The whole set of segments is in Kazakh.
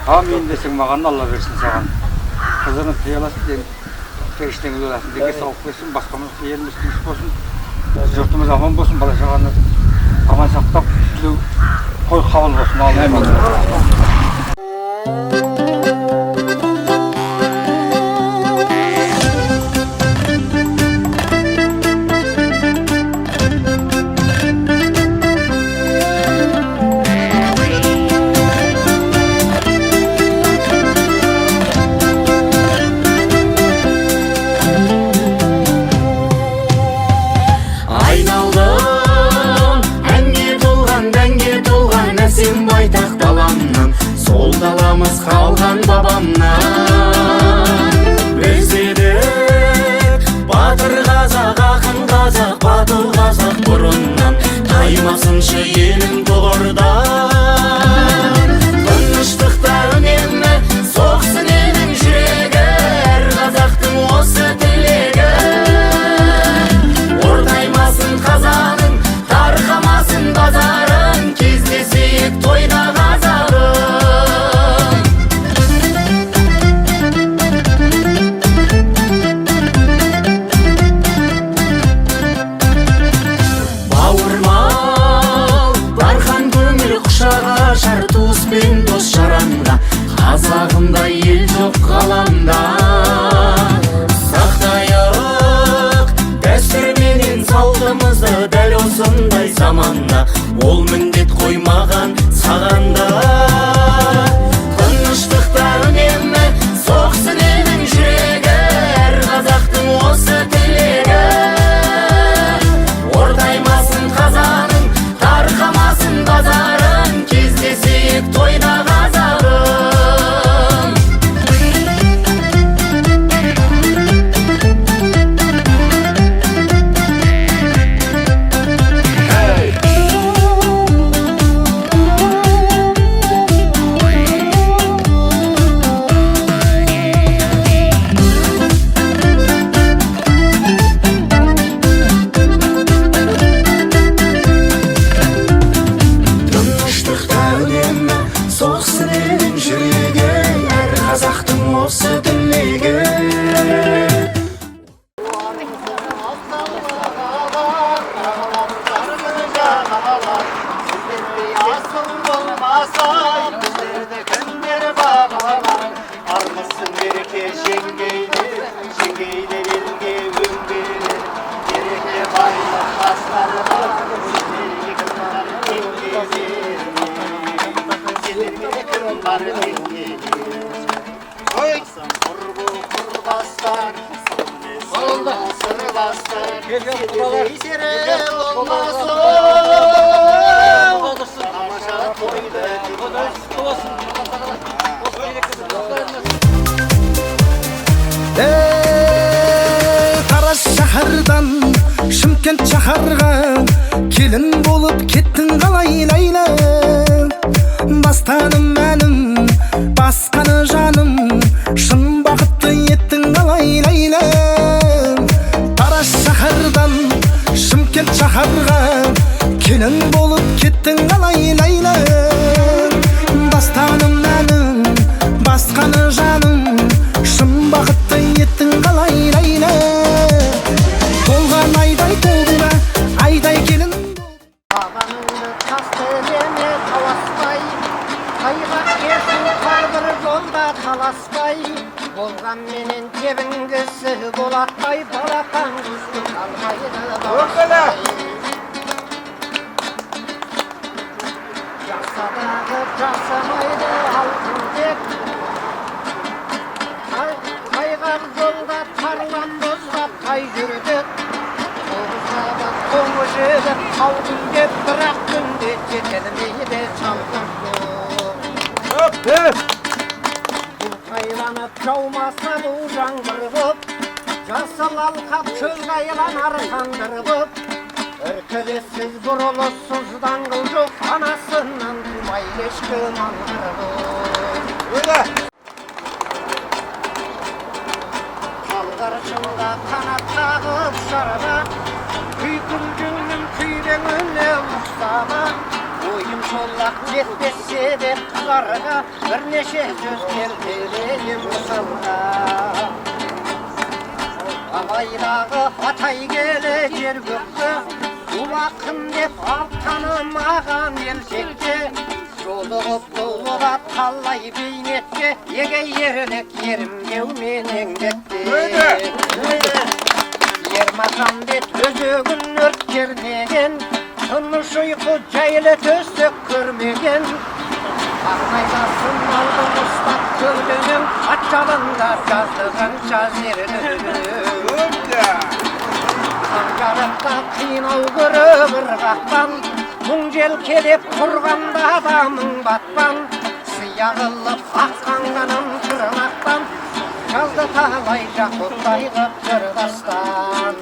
Амин десең маған, Алла берсін саған. Қызының пияласын, періштең боласың, деге сауық берсін, басқамыз еліміз тыныш болсын, жұртымыз аман болсын, бала шағаны аман сақтап, тілеу қой қабыл болсын. Амин. Айналдым әнге толған, дәнге толған әсем байтақ даламнан, сол даламыз қалған бабамнан. Біз едік батыр қазақ, ақын қазақ, батыл қазақ бұрыннан, таймасыншы елім тұғырдан. Тыныштықта үнемі соқсын елдің жүрегі, әр қазақтың осы тілегі. Ортаймасын қазаның, тарқамасын базарың, кездесейік тойда қазағым. Бауырмал дархан көңіл құшақ ашар туыс пен дос жаранға, қазағымдай ел жоқ ғаламда. Сақтайық дәстүр менен салтымызды дәл осындай заманда, ол міндет қоймаған саған да. Тыныштықта үнемі соқсын елдің жүрегі, әр қазақтың осы тілегі. Ортаймасын қазаның, тарқамасын базарың, кездесейік тойда қазағым. Тыныштықта үнемі соқсын елдің жүрегі, әр қазақтың осы тілегі. Асыл болмаса біздерді кімдер бағалар? Армысың, береке, жеңгейлер, жеңгейлер елге өңгелер. Береке, байлық астарға, сендерге кім бар тең келер? Сендерге кім бар тең келер? Құрбы құрдастар, сырластар, сендердей сері болмасын. Тамаша тойды. Тараз шаһардан Шымкент шаһарға келін болып кеттің қалай, Ләйлә? Бастаным әнім, басқаны жаным, шын бақытты еттің қалай, Ләйлә? Тараз шаһардан Шымкент шаһарға келін болып кеттің қалай, Ләйлә? Бастаным әнім, басқаны жаным, шын бақытты еттің қалай, Ләйлә? Толған айдай толдың ба, айдай келін. Бағаныңды тас тілеме таласпай, тайғақ кешу тар бір жолда таласпай, болғанменен тебінгісі болатпай, балапан құсты талмайды баласпай. Жасадағы жасамайды алтын тек, тайғақ жолда тарлан боздап тай жүрдік. Тоғыз тоңы жібіп таудың деп, бірақ күнде жетелмейді шалғын жол. Бұлтайланып жаумаса бұл жаңбыр боп, жасыл алқап шөл қайланар тандыр боп. Іркіліссіз, бұрылыссыз даңғыл жоқ, анасынан тумай ешкім алғыр боп. Талғаршынға қанат қағып шарба, күйкілдіңнің күйбеңіне ұқсама. Ойым шолақ жетпесе де қарға, бірнеше сөз келтірейін мысалға. Абайдағы атай келе жер көкті, ұлы ақын деп алып танымаған елшекте, жолығып толығат қалай бейнетке, егей ерлік ерім деумен еңбекте. Ермахамбет өзегін өрт кернеген, тыныш ұйқы жайлы төсек көрмеген. Ақ найзасын алдын ұстап көлденең, ат жалында жазды қанша зерді. Таң жарықта қинау көріп ырғақтан, мұң желкелеп тұрғанда да мың батпан, сия қылып аққан қанын тырнақтан, жазды талай жақұттай қып жыр дастан.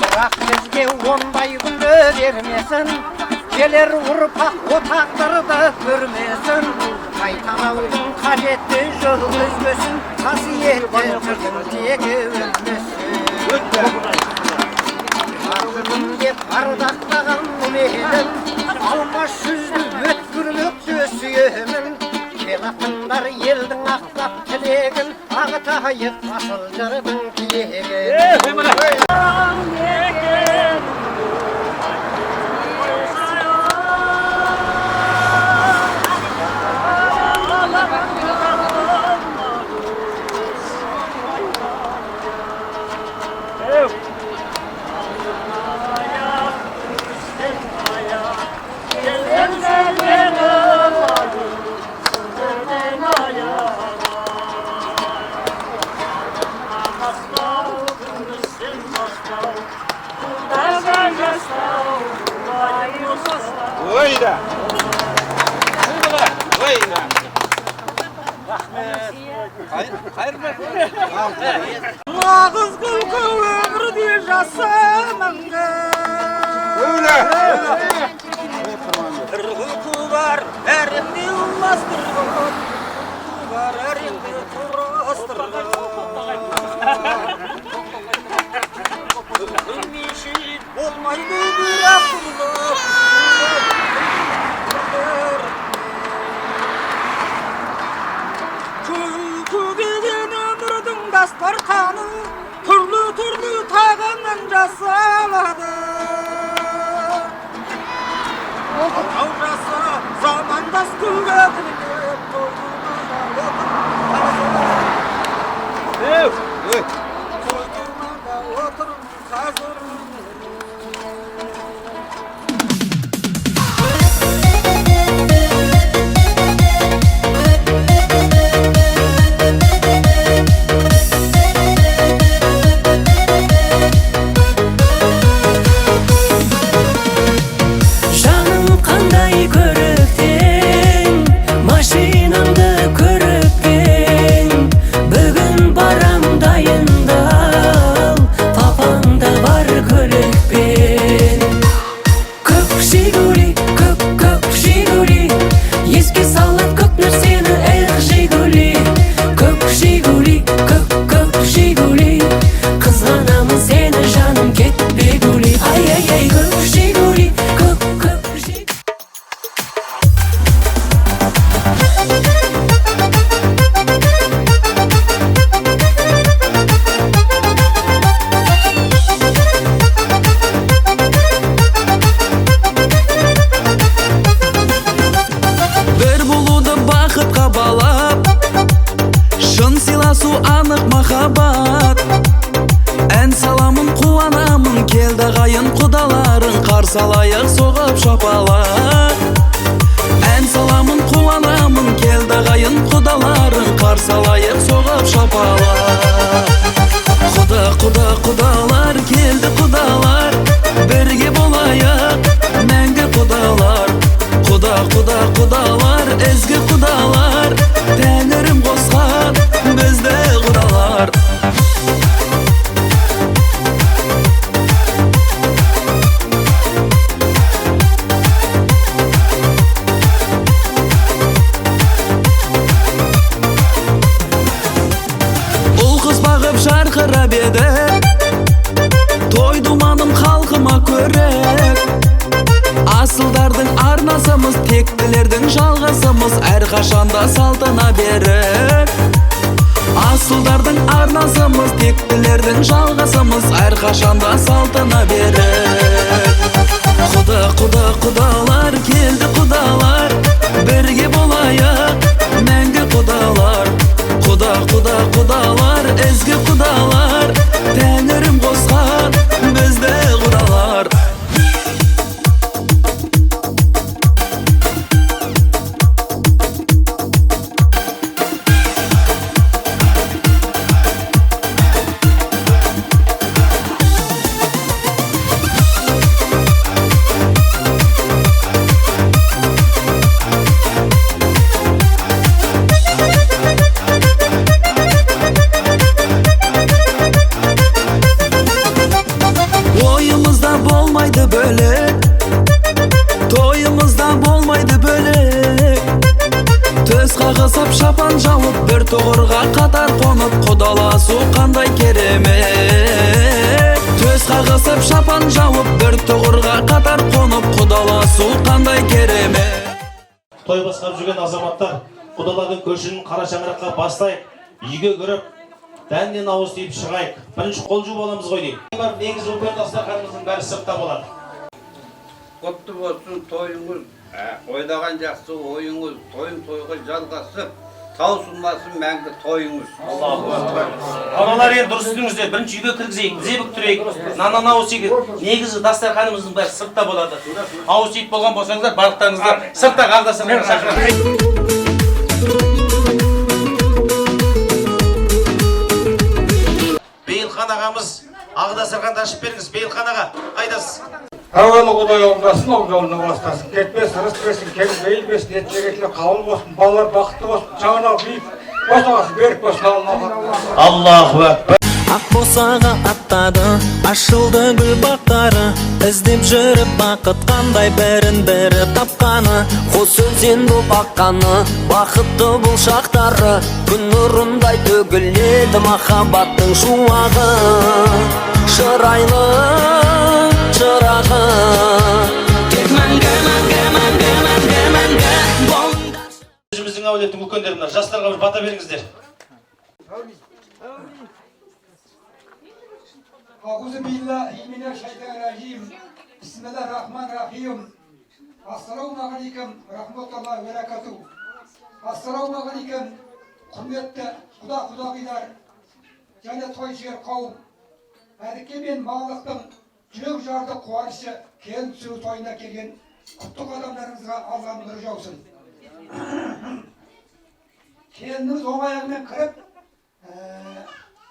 Бірақ бізге ондай күнді бермесін, келер ұрпақ о тағдырды көрмесін. Қайталаудың қажеті жоқ өзгесін, қасиетті жырдың тегі өлмесін. Ақыным деп ардақтаған елім, алмас жүзді өткірлікті сүйемін. Кел ақындар елдің ақтап тілегін, ағытайық асыл жырдың киегін. Нағыз күлкі өмірде жасамаңғы. Бір күлкі бар, бәрінде ұластырған, бар әрінде құрастырған. Күлмешін болмайды бірақ тұрлып. Күлкі өмірдің дастарқаны түрлі-түрлі тағамнан жасалады. Ау жасы замандас күнге тілеп тойдырмада отырмын қазір. Салайық соғып шапалақ. Ән саламын қуанамын, келді ағайын құдаларың, қарсы алайық соғып шапалақ. Құда, құда, құдалар, келді құдалар, бірге болайық мәңгі құдалар. Құда, құда, құдалар, ізгі құдалар, тәңірім қосқан бізді құдалар. Жарқырап еді той думаным халқыма көрек, асылдарды арнасымыз, тектілердің жалғасымыз, әрқашанда салтана беріп. Асылдардың арнасымыз, тектілердің жалғасымыз, әрқашанда салтана беріп. Құда, құда, құдалар, келді құдалар, бірге болайық, мәңгі құдалар. Құда, құда, құдалар, ізгі құдалар, тәңірім қосқан бізді құдалар. Ойымызда болмайды бөлек, тойымызда болмайды бөлек. Төс қағысып шапан жауып, бір тұғырға қатар қонып, құдаласу қандай керемет. Төс қағысып шапан жауып, бір тұғырға қатар қонып, құдаласу қандай керемет. Той басқарып жүрген азаматтар, құдалардың көшін қара шаңыраққа бастайық, үйге кіріп, дәннен ауыз тиіп шығайық. Бірінші қол жуып аламыз ғой деймін. Негізі үлкен дастарханымыздың бәрі сыртта болады. Құтты болсын тойыңыз, ойлаған жақсы ойыңыз, тойың тойға жалғасып, таусылмасын мәңгі тойыңыз. Балалар, енді дұрыс түсініңіздер, бірінші үйге кіргізейік, тізе бүктірейік, наннан ауыз тиейік. Негізі дастарханымыздың бәрі сыртта болады. Ауыз тиіп болған болсаңыздар, барлықтарыңызды сырттағы ақ дастарханға шақырамыз. Бейілхан ағамыз ақ дастарханды ашып беріңіз. Бейілхан аға, қайдасыз? Әуелі Құдай оңдасын, оң жолына бастасын, кетпес, ырыс берсін, кең бейіл берсін, ет қауыл болсын, балалар бақытты болсын, шаңырағы биік, босағасы берік болсын. Аллаху акбар. Ақ босаға аттады, ашылды гүл бақтары, іздеп жүріп бақыт қандай бірін бірі тапқаны, қос өзен боп аққаны, бақытты бұл шақтары, күн нұрындай төгіледі махаббаттың шуағы, шырайлы шырағы. Тек мәңгі, мәңгі, мәңгі, мәңгі, мәңгі болыңдар. Өзіміздің әулеттің үлкендері мына жастарға бір бата беріңіздер. Ауызы биллахи минәш-шайтанир-раджим. Бисмиллахир-рахманир-рахим. Ассалаумағалейкум рахматуллахи ва баракатух. Ассалаумағалейкум құрметті құда құдағилар және той сүйер қауым. Әдіке мен Маңғыстың жүрек жарды қуанышы келін түсіру тойына келген құтты қадамдарыңызға Алланың нұры жаусын. Келініміз оң аяғымен кіріп,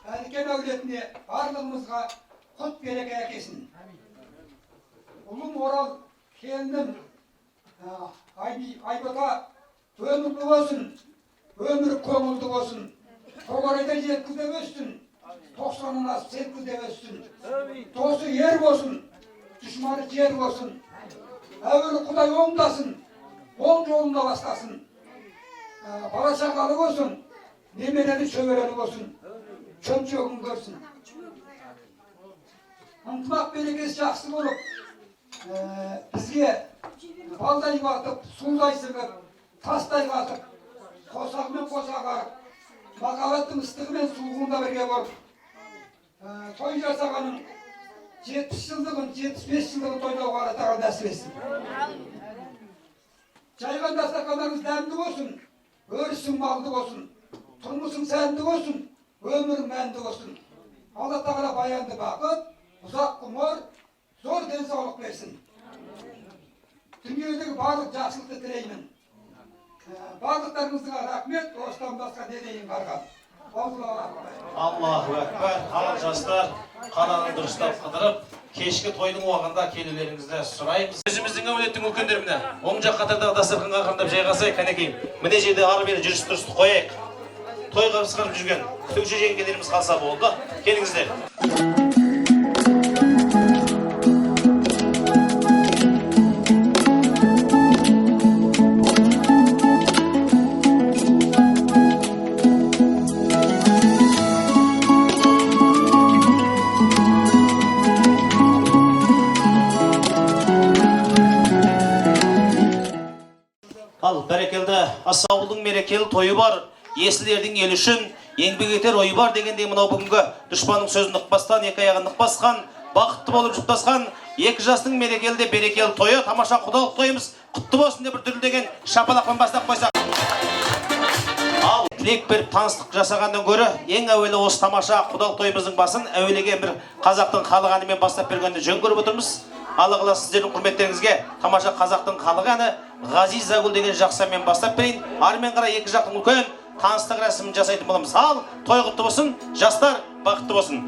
Әдікен әулетіне барлығымызға құт береке әкелсін. Ұлым Орал, келінім Айбота өмірлі болсын, өмірі көңілді болсын, тоғарайда жеткізіп өссін, 90-нан асып жеткізіп өссін, досы ер болсын, дұшманы жер болсын. Әуелі Құдай оңдасын, оң жолында бастасын, бала шағалы болсын, немерелі шөберелі болсын, шөмшөгін көрсін. Ынтымақ берекесі жақсы болып, бізге балдай батып, судай сіңіп, тастай қатып, қосағымен қоса қарып, махаббаттың ыстығы мен суығында бірге болып, той жасағанын 70 жылдығын, 75 жылдығын тойлауға Алла тағала нәсіп етсін. Жайған дастархандарыңыз дәмді болсын, өрісің малды болсын, тұрмысың сәнді болсын, өмірің мәнді болсын. Алла тағала баянды бақыт, ұзақ ғұмыр, зор денсаулық берсін. Дүниедегі барлық жақсылықты тілеймін. Барлықтарыңызға рахмет, осыдан басқа не дейін барған. Аллаху акбар. Ал жастар, қаланы дұрыстап қыдырып, кешкі тойдың уағында келулеріңізді сұраймыз. Өзіміздің әулеттің үлкендері міне, оң жақ қатардағы дастарханға ақырындап жайғасайық, кәнекей. Міне жерде ары бері жүріс тұрысты қояйық. Тойға пысқырып жүрген күтуші жеңгелеріміз қалса болды. Келіңіздер. Берекелі тойы бар, есіл ердің елі үшін еңбек етер ойы бар дегендей, мынау бүгінгі дұшпанның сөзін ұқпастан, екі аяғын нық басқан, бақытты болып жұптасқан екі жастың мерекелі де берекелі тойы, тамаша құдалық тойымыз құтты болсын деп бір дүрілдеген шапалақпен бастап қойсақ. Ал тілек беріп таныстық жасағаннан гөрі ең әуелі осы тамаша құдалық тойымыздың басын әуелеген бір қазақтың халық әнімен бастап бергенді жөн көріп отырмыз. Алла қаласа, сіздердің құрметтеріңізге тамаша қазақтың халық әні «Ғазизагүл» деген жақсы әнмен бастап берейін. Арымен қарай екі жақтың үлкен таныстық рәсімін жасайтын боламыз. Ал той құтты болсын, жастар бақытты болсын.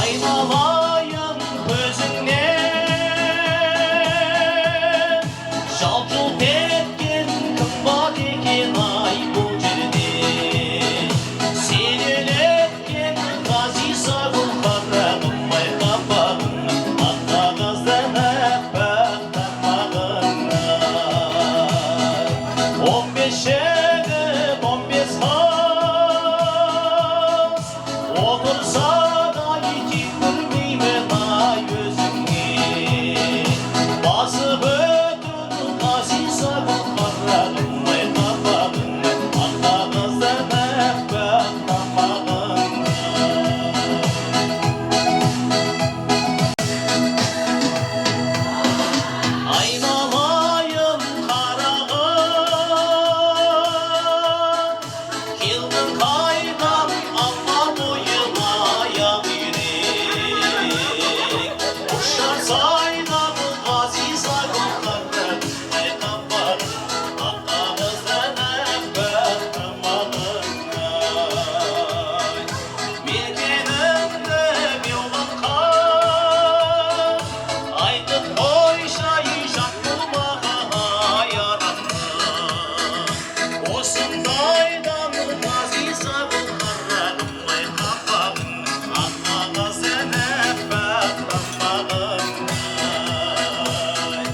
Айналайын, көзіңнен жалт-жұлт еткен кім бар екен ай бұл жерде? Сен елеткен Ғазизагүл, қарағым ай, қабағың ақ қағаздан аппақ тармағың ай. 15 жігіт, 15 қыз отырса да, тең көрмеймін ай өзіңе. Басып өтін, Ғазизагүл, қарағым ай, қабағың ақ қағаздан аппақ тармағың ай. Айналайын, қарағым, келдің қайдан алма бойына аяқ үйрек ұшар сайдан? Ғазизагүл, қарағым ай, қабағың ақ қағаздан аппақ тармағың ай. Мекеніңді меулатқан айтып қойшы ай, жат болмаған ай араңды осындайдан. Ғазизагүл, қарағым ай, қабағың ақ қағаздан аппақ тармағың ай.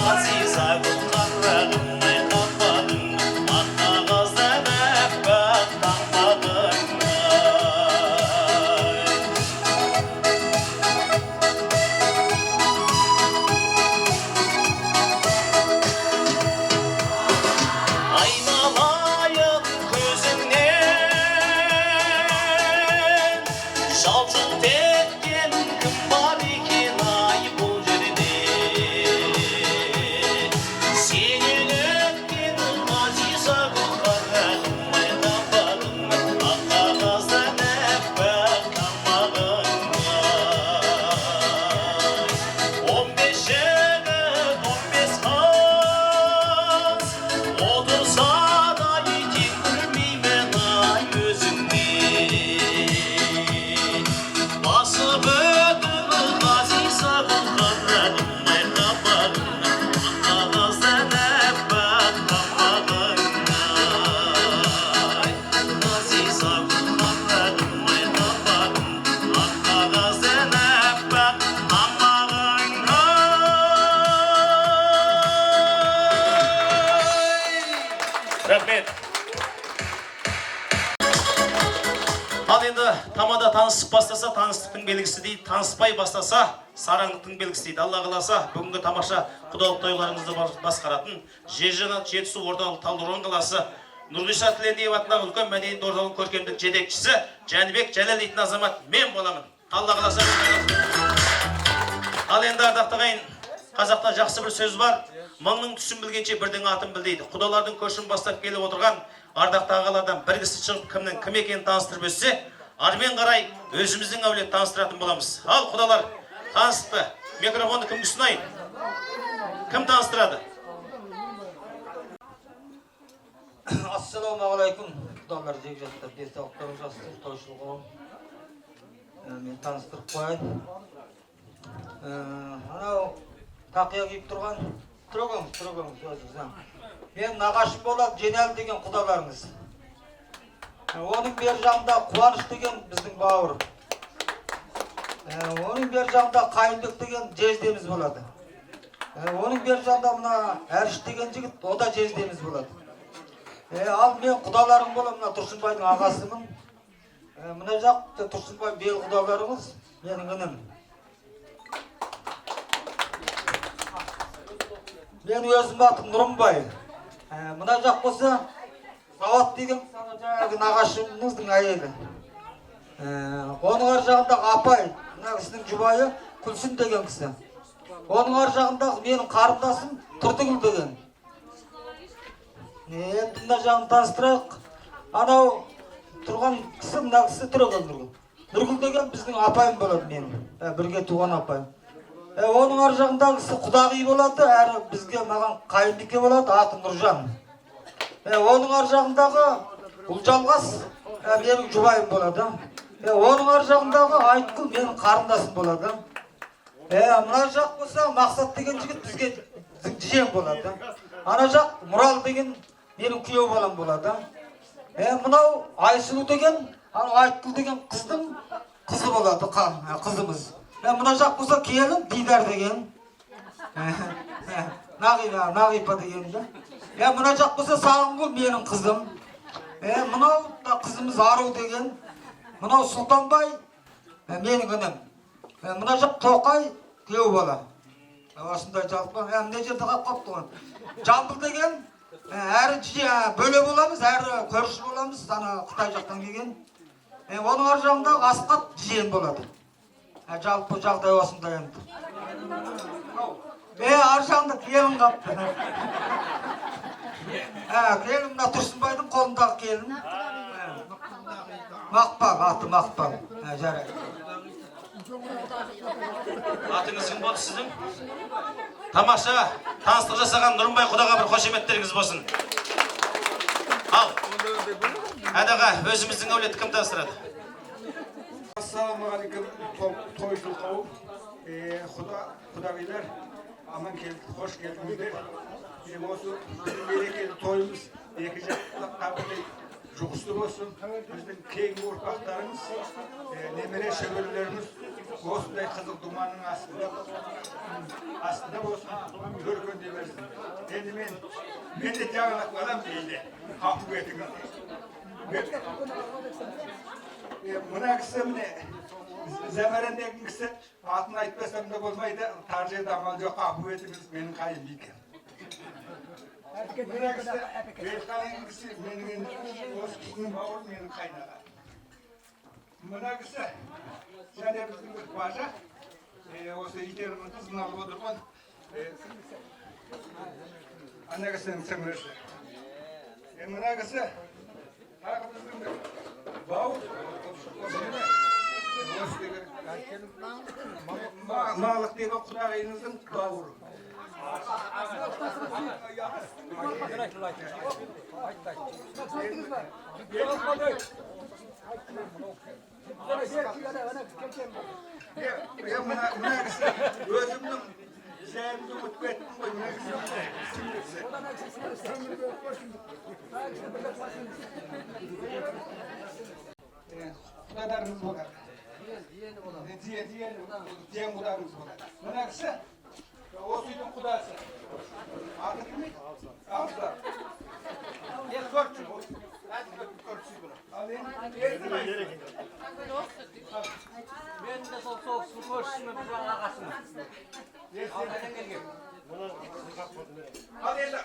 Ғазизагүл, қарағым ай, қабағың ақ қағаздан аппақ тармағың ай. Айналайын, көзіңнен жалт-жұлт еткен кім бар екен ай бұл жерде? Сен елеткен, Ғазизагүл, қарағым ай, қабағың ақ қағаздан аппақ тармағың ай. 15 жігіт, 15 қыз отырса да, тең көрмеймін ай өзіңе. Басып өтіп, Ғазизагүл, қарағым ай, қабағың ақ қағаздан аппақ тармағың ай. Ғазизагүл, қарағым ай, қабағың ақ қағаздан аппақ тармағың ай. Рахмет. Ал енді тамада танысып бастаса, таныстықтың белгісі дейді, таныспай бастаса, сараңдықтың белгісі дейді. Алла қаласа, бүгінгі тамаша құдалық тойларыңызды басқаратын жер жанат Жетісу орталық Талдықорған қаласы Нұрғиса Тілендиев атындағы үлкен мәдениет орталығының көркемдік жетекшісі Жәнібек Жәлел дейтін азамат мен боламын. Алла қаласа. Ал енді, ардақты ағайын, қазақта жақсы бір сөз бар: мыңның түсін білгенше, бірдің атын біл дейді. Құдалардың көшін бастап келіп отырған ардақты ағалардан бір кісі шығып, кімнің кім екенін таныстырып өтсе, армен қарай өзіміздің әулет таныстыратын боламыз. Ал құдалар танысты, микрофонды кімге ұсынайын? Кім таныстырады? Ассалаумағалейкум, құдалар, жекжаттар, денсаулықтарыңыз жақсы, тойшыл қауым. Мен таныстырып қояйын. Анау тақия киіп тұрған, түрегеңіз, түрегеңіз, өзіңіз, а. Менің нағашым болады, Женәл деген құдаларыңыз. Оның бер жағында Қуаныш деген біздің бауыр. Оның бер жағында Қайымбек деген жездеміз болады. Оның бер жағында мына Әріш деген жігіт, о да жездеміз болады. Ал мен құдаларың боламын, мына Тұрсынбайдың ағасымын. Мына жақ Тұрсынбай бел құдаларыңыз, менің інім. Мен өзім атым Нұрымбай. Мына жақ болса Сауат деген жаңағы нағашымыздың әйелі. Оның ар жағындағы апай, мына кісінің жұбайы Күлсін деген кісі. Оның ар жағындағы менің қарындасым Тұрдыгүл деген. Енді мына жағын таныстырайық. Анау тұрған кісі, мына кісі Төреген Нұргүл. Нұргүл деген біздің апайым болады менің. Бірге туған апайым. Оның ар жағындағы кісі құдағи болады, әрі бізге маған қайынбике болады, аты Нұржан. Оның ар жағындағы Ұлжалғас менің жұбайым болады. Оның ар жағындағы Айтқұл менің қарындасым болады. Мына жақ болса Мақсат деген жігіт бізге жиен болады. Ана жақ Мұрал деген менің күйеу балам болады. Мынау Айсұлу деген, анау Айтқұл деген қыздың қызы болады, қызымыз. Мына жақ болса келін Дидар деген. Нағипа деген да. Мына жақ болса Сағынгүл менің қызым. Мынау да қызымыз Ару деген. Мынау Сұлтанбай менің інім. Мына жақ Тоқай күйеу бала. Осындай жалпы. Мына жерде қалып қалыпты ғой. Жамбыл деген әрі бөле боламыз, әрі көрші боламыз, ана Қытай жақтан келген. Оның ар жағындағы Асқат жиен болады. Жалпы жағдай осындай енді. Ар жағында келін қалыпты. Келін мына Тұрсынбайдың қолындағы келін. Мақпал, аты Мақпал. Жарайды. Атыңыз кім болды сіздің? Тамаша, таныстық жасаған Нұрымбай құдаға бір қошеметтеріңіз болсын. Ал, әдаға өзіміздің әулетті кім таныстырады? Ассалаумағалейкум, тойшыл қауым, құдағилар, аман келдік, қош келдіңіздер. Осы мерекелі тойымыз екі жаққа бірдей жұғысты болсын. Біздің кейінгі ұрпақтарымыз, немере шөберелеріміз осындай қызыл думанның астында болсын, өркендей берсін. Енді мен де жаңалық балам дейді, ғафу етіңіз. Мына кісі міне Зәмәрен деген кісі, атын айтпасам да болмайды, тар жерде амал жоқ, ғафу етіңіз, менің қайынбикем. Мына кісі Белхан деген кісі, менің енді осы кісінің бауыры, менің қайнаға. Мына кісі және біздің бір бажа, осы итерімнің қызын алып отырған, ана кісінің сіңлісі. Мына кісі тағы біздің бір бауыр, осы деген Малық деген құдағиыңыздың бауыры. Мына кісі өзімнің жайымды ұмытып кеттім ғой, мына кісі сіңлісі. Құдадарыңыз болады. Жиен құдарыңыз болады. Мына кісі осы үйдің құдасы. Аты кім еді? Алса. Көрші. Ал енді Мен де сол кісінің көршісімін, біз ағасымын. Алтайдан келген. Ал енді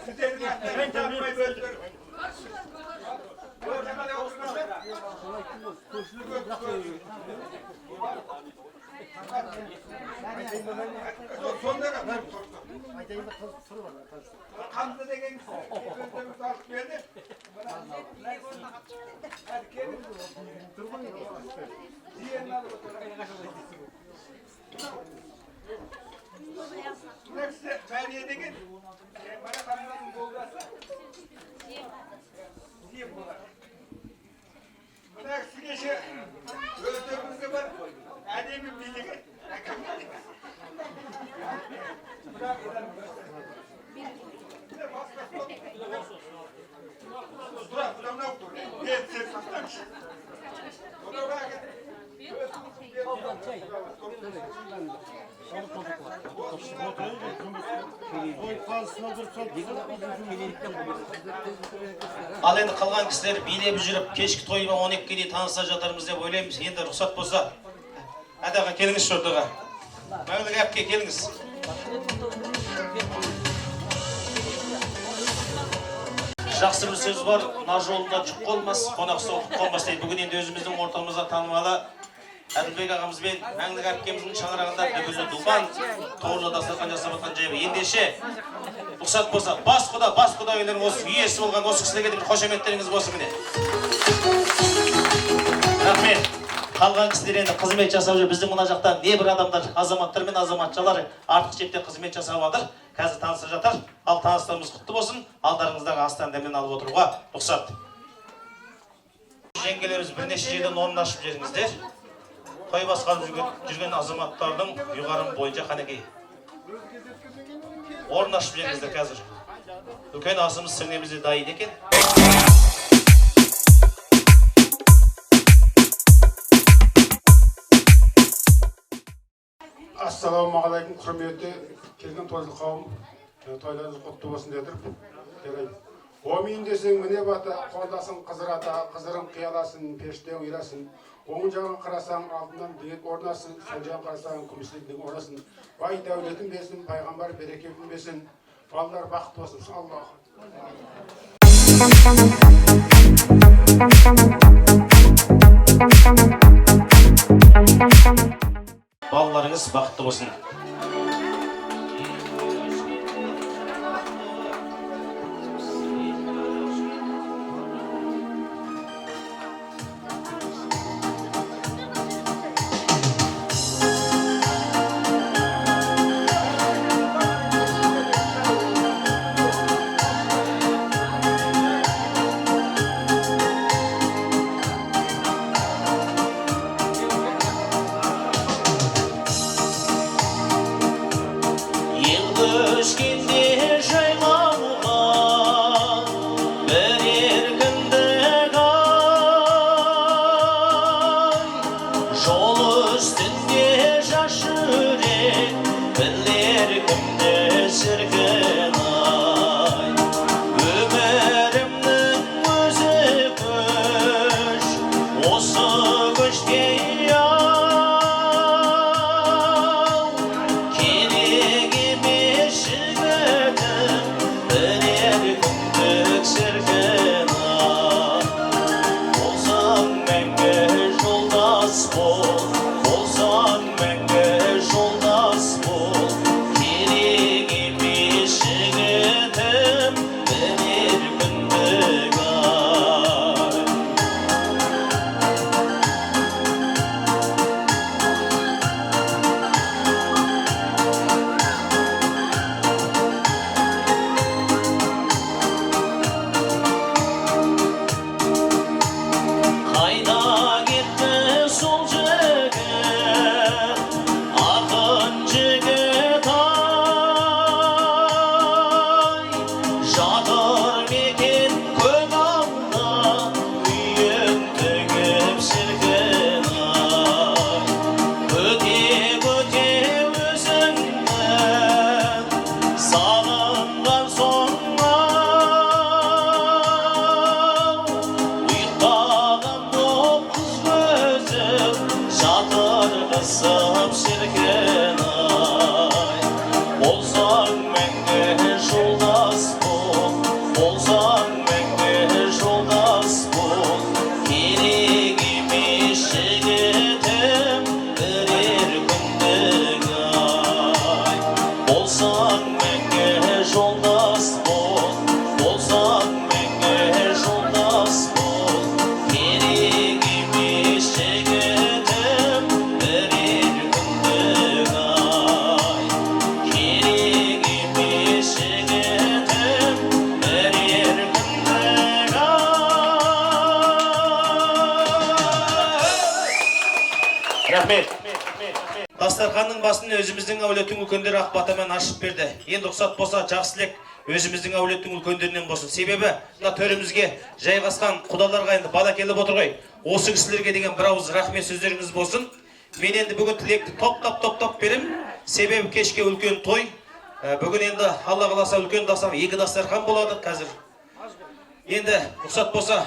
сіздердің аттарыңызды таппай бөлдір. Қамза деген кісі өздеріңіз алып келді. Hadi gelin. Diğerini alıp oturalım. Mына кісі Мәрия деген, мына Қамзаның жолдасы. Жиен болады. Мына кісі кеше өздеріңізге бар әдемі билеген. Ал енді қалған кісілер билеп жүріп, кешкі тоймен 12-ге дейін таныса жатармыз деп ойлаймыз. Енді рұқсат болса, әдаға келіңізші ортаға. Мәңгілік әпке, келіңіз. Жақсы бір сөз бар, нар жолында жүк болмас, қонақ соғып қонбас дейді. Бүгін енді өзіміздің ортамызда танымалы Әділбек ағамыз бен Мәңгілік әпкеміздің шаңырағында дүбірлі думан, торлы дастархан жасап жатқан жайы. Ендеше, рұқсат болса, бас құда, бас құдағилерің осы иесі болған осы кісілерге де бір қошеметтеріңіз болсын міне. Рахмет. Қалған кісілер енді қызмет жасап жүр. Біздің мына жақта небір адамдар, азаматтар мен азаматшалар артық шепте қызмет жасап жатыр. Қазір таныса жатар. Ал таныстарымыз құтты болсын. Алдарыңыздағы астан дәмін алып отыруға рұқсат. Жеңгелеріміз бірнеше жерден орын ашып жіберіңіздер. Той басқарып жүрген азаматтардың ұйғарымы бойынша қанекей. Орын ашып жіберіңіздер қазір. Үлкен асымыз сіңлеміз де дайын екен. Ассалаумағалейкум, құрметті келген тойлы қауым, тойларыңыз құтты болсын дедіріп жарайды. Омин десең міне бата, қолдасың Қызыр ата, қызырың қияласын, періштең ұйласын. Оң жағын қарасаң алтыннан діңгек орнасын, сол жағын қарасаң күмістен діңгек орнасын. Бай дәулетін берсін, пайғамбар берекетін берсін, балалар бақытты болсын. Аллах. Балаларыңыз бақытты болсын. Ел көшкенде жайлауға бір еркіндік ай, жол үстінде жас жүрек білер кімді шіркін ай. Өмірімнің өзі көш, осы көште ау, керек емес жігітім бірер күндік шіркін ай. Болсаң мәңгі жолдас бол, болсаң мәңгі жолдас бол, керек емес жігітім бірер күндік ай. Қайда кетті сол жігіт, ақын жігіт ай, жатыр мекен көк алда үйін тігіп шіркін ай. Көте көте өзіңді сағынған соң ау, ұйықтаған боп қыз көзім жатыр қысып шіркін ай. Болсаң мәңгі жолдас бол, болсаң мәңгі жолдас бол, керек емес жігітім бірер күндік ай. Болсаң мәңгі жолдас бол, болсаң мәңгі жолдас бол, керек емес жігітім бірер күндік ай. Керек емес жігітім бірер күндік ай. Рахмет. Дастарханның басын өзіміздің әулеттің үлкендері ақ батамен ашып берді. Енді рұқсат болса, жақсы тілек өзіміздің әулеттің үлкендерінен болсын. Себебі мына төрімізге жайғасқан құдаларға енді бала келіп отыр ғой. Осы кісілерге деген бір ауыз рахмет сөздеріңіз болсын. Мен енді бүгін тілекті топтап-топтап беремін. Себебі кешке үлкен той. Бүгін енді Алла қаласа үлкен дастархан, екі дастархан болады қазір. Енді рұқсат болса,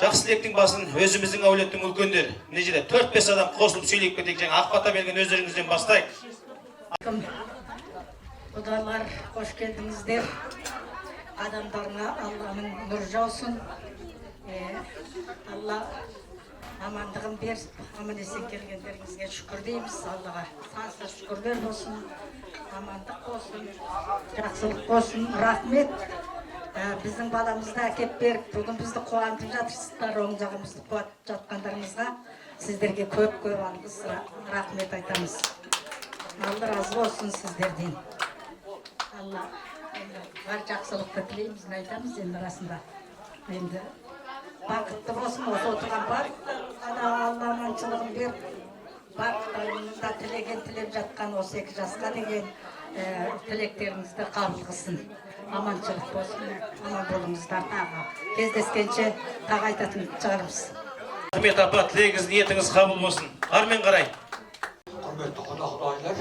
жақсы тілектің басын өзіміздің әулеттің үлкендері. Мына жерде 4-5 адам қосылып сөйлеп кетейік, жаңа ақ бата берген өздеріңізден бастайық. Құдалар, қош келдіңіздер. Адамдарыңа Алланың нұры жаусын. Алла амандығын берсін. Аман есен келгендеріңізге шүкір дейміз Аллаға. Сансыз шүкірлер болсын, амандық болсын, жақсылық болсын. Рахмет. Біздің баламызды әкеп беріп, бүгін бізді қуантып жатырсыздар, оң жағымызды қуантып жатқандарыңызға сіздерге көп-көп алғыс, рахмет айтамыз. Алла разы болсын сіздерден. Алла енді бар жақсылықты тілейміз, айтамыз енді расында. Енді бақытты болсын осы отырған барлықтарыңызға да Алла аманшылығын беріп, барлықтарыңыз да тілеген тілеп жатқан осы екі жасқа деген тілектеріңізді қабыл қылсын. Аманшылық болсын, аман болыңыздар, тағы кездескенше тағы айтатын шығармыз. Рахмет апа, тілегіңіз, ниетіңіз қабыл болсын. Армен қарай. Құрметті құда құдағилар,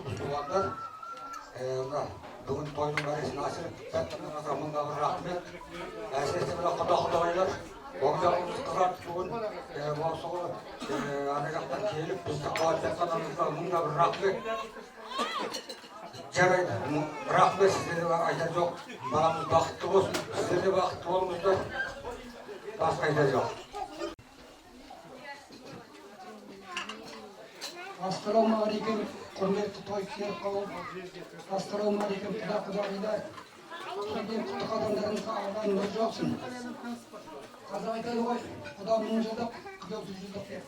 туыс туғандар, мына бүгін тойдың мәресін асырып жатқандарыңызға мың да бір рахмет. Әсіресе мына құда құдағилар, оң жағымыз қызартып бүгін осы ана жақтан келіп бізді қуантып жатқандарыңызға мың да бір рахмет. Жарайды, рахмет сіздерге айтар жоқ. Баламыз бақытты болсын, сіздер де бақытты болыңыздар. Басқа айтар жоқ. Ассалаумағалейкум, құрметті той серік қауым. Ассалаумағалейкум, құда құдағилар. Келген құтты қадамдарыңызға Алланың нұры жаусын. Қазақ айтады ғой, құда мың жылдық, күйеу жүз жылдық деп.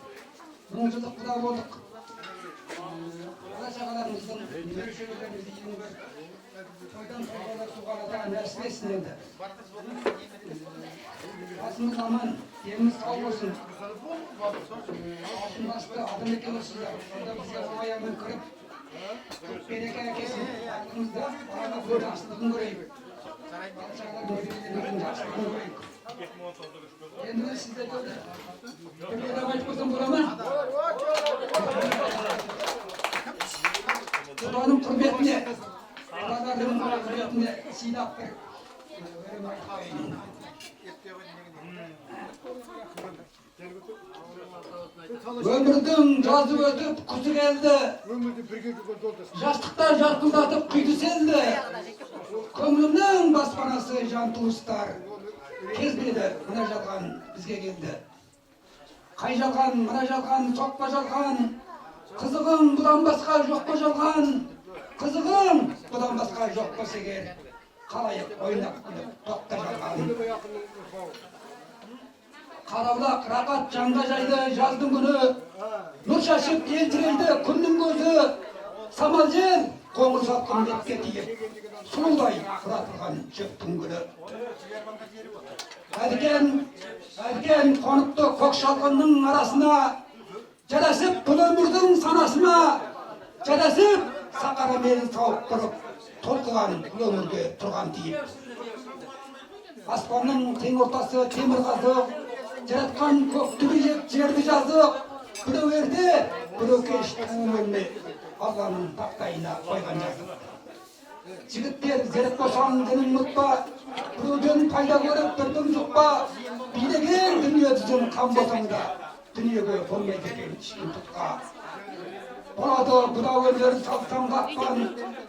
Мың жылдық құда болдық. Бала шағаларымыздың немере шөберелерімізді ең бір тойдан тойға ұласуға Алла нәсіп етсін енді. Басымыз аман, еліміз сау болсын. Алтын басты адам екенсіздер. Сонда бізге оңай әмін кіріп, көп береке әкелсін. Барлығымызда барлық жақсылығын көрейік. Бала шағалар немерелеріміздің жақсылығын көрейік. Енді мен сіздерге бір одақ айтып қойсам бола ма? Құданың құрметіне, құдалардың құрметіне сыйлап бір өлең айтып қояйын. Өмірдің жазы өтіп, күзі келді. Жастықта жарқылдатып құйды селді. Көңілімнің баспанасы жан туыстар. Кезбеді мына жалған бізге келді. Қай жалған, мына жалған, соқпа жалған. Қызығың бұдан басқа жоқ па жалған. Қызығың бұдан басқа жоқ па егер. Қалайық ойнап күліп тоқта жалған. Қарабұлақ рақат жанға жайды жаздың күні. Нұр шашып елтірейді күннің көзі. Самал жел қоңыр салқын бетке тиіп, сұлудай құратылған шөптің гүлі. Әлген қоныпты көк шалғынның арасына, жарасып бұл өмірдің санасына, жарасып сақара мені тауып тұрып, толқыған бұл өмірге тұрған тиіп. Аспанның тең ортасы темір қазық, жаратқан көкті биік жерді жазық, біреу ерте, біреу кеш туып өлме, Алланың тақтайына қойған жазық. Жігіттер, зерек болсаң дінін ұмытпа, біреуден пайда көріп бірдің жұқпа, билеген дүние түзін қан болсаң да, дүниеге болмайды екен ешкім тұтқа. Болады бұда өнер салсаң қаққан,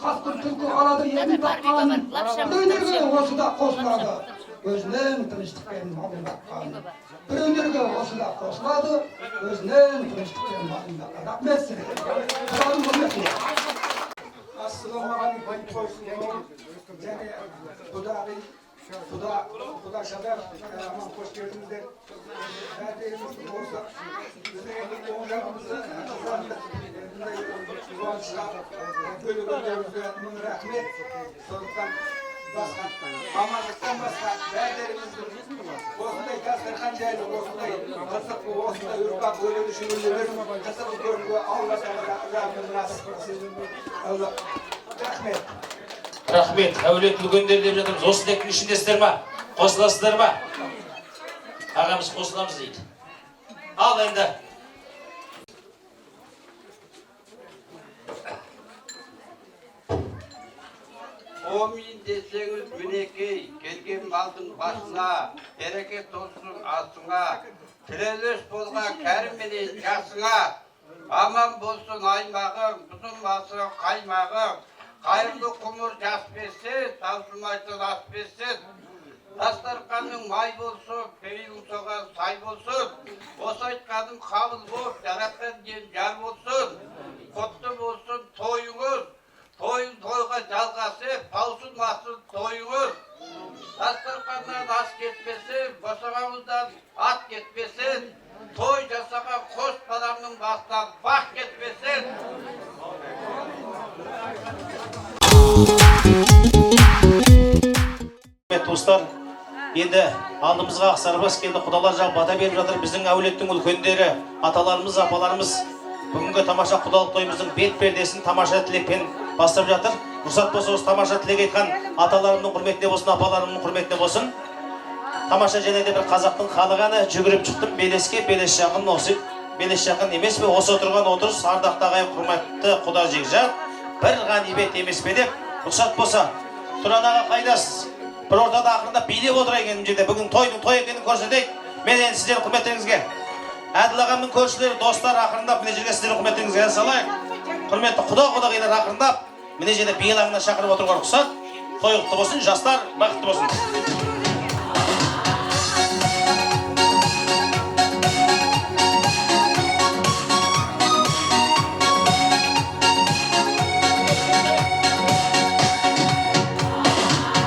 қасқыр түлкі қалады елін таққан, бір өнерге осы да қосылады, өзінің тыныштықпен малын баққан. Бір өнерге осы да қосылады, өзінің тыныштықпен малын баққан. Рахмет сізге. Құданың құрметіне. Ассалаумағалейкум тойшылар және құдағи, құда, құдашалар, аман қош келдіңіздер. Бәріңіз осы біздің енді оң жағымызды қызғандық, мындай қуанышқа бөлегендеріңізге мың рахмет. Сондықтан басқа амандықтан басқа бәріңіздің осындай дастархан жайлы, осындай қызық, осындай ұрпақ өнер шеберлері қызығын көруге Алла тағала рахмет нәсіп қылсын. Алла рахмет. Рахмет, әулет үлкендер деп жатырмыз. Осы тілектің ішіндесіздер ма? Қосыласыздар ма? Ағамыз қосыламыз дейді. Ал енді. Омин десеңіз, мінекей, келген малдың басына, береке толсын асыңа, тілеулес болған кәрі менен жасыңа, аман болсын аймағың, бұзылмасын қаймағың, қайырлы құмыр жас берсін, таусылмайтын ас берсін, дастарқаның май болсын, пейілің соған сай болсын, осы айтқаным қабыл болып, жаратқан ием жар болсын, құтты болсын тойыңыз, тойың тойға жалғасып, таусылмасын тойыңыз, дастарқаннан ас кетпесін, босағамыздан ат кетпесін, той жасаған қос баламның басынан бақ кетпесін. Туыстар, енді алдымызға Ақсарбас келді, құдалар жағы бата беріп жатыр. Біздің әулеттің үлкендері, аталарымыз, апаларымыз бүгінгі тамаша құдалық тойымыздың бет пердесін тамаша тілекпен бастап жатыр. Рұқсат болса, осы тамаша тілек айтқан аталарымның құрметіне болсын, апаларымның құрметіне болсын. Тамаша және де бір қазақтың халық әні «Жүгіріп шықтым белеске», белес жақын осы, белес жақын емес пе? Осы отырған отырыс ардақты ағайын, құрметті құда жекжат бір ғанибет емес пе деп, рұқсат болса, Тұран аға, қайдасыз? Бір ортада ақырындап билеп отырайық енді мына жерде. Бүгін тойдың той екенін көрсетейік. Мен енді сіздердің құрметтеріңізге, Әділ ағамның көршілері, достар, ақырындап мына жерге сіздердің құрметтеріңізге ән салайық. Құрметті құда құдағилар, ақырындап мына жерде би алаңына шақырып отыруға рұқсат. Той құтты болсын, жастар бақытты болсын.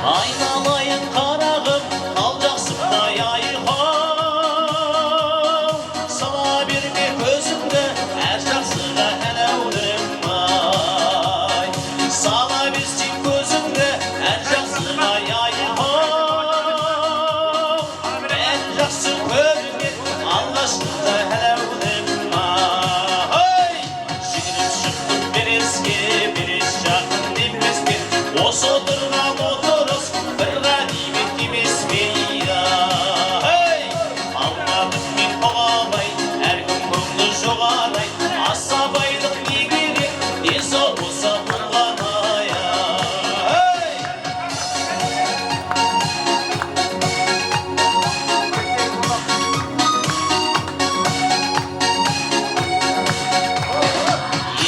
Айналайын қарағым, ал жақсымдай айқау, сала берме көзіңді әр жақсыға, әләулім ай. Сала берсең көзіңді әр жақсыға, айқау, бәрі жақсы көрінеді алғашқыда, әләулім ай. Жүгіріп шықтым белеске, белес жақын емес пе? Осы отырған отырыс бір ғанибет емес пе? Ей, алмадым мен қоғалай, әркім көңілі жоғалай, аса байлық не керек, денсаулық болса болғаны. Ей!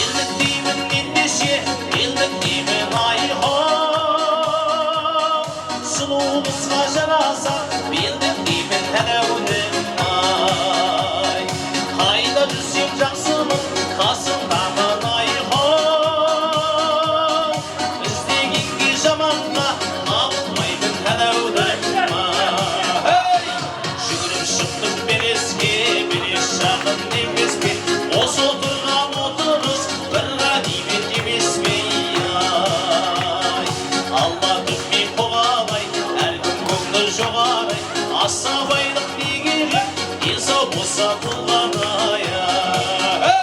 Елдік деймін ендеше, елдік деймін, айхау, сұлу қызға жараса белдік деймін, әләулім ай. Қайда жүрсем жақсымын, қасыңдамын, айхау, іздегенге жаманға табылмаймын, әләулім ай. Жүгіріп шықтым белеске, белес жақын емес пе? Осы отырған отырыс бір ғанибет емес пе? Ай, алмадым мен қоғалай, әркім көңілі жоғарай, аса байлық не керек, денсаулық болса болғаны. Ай!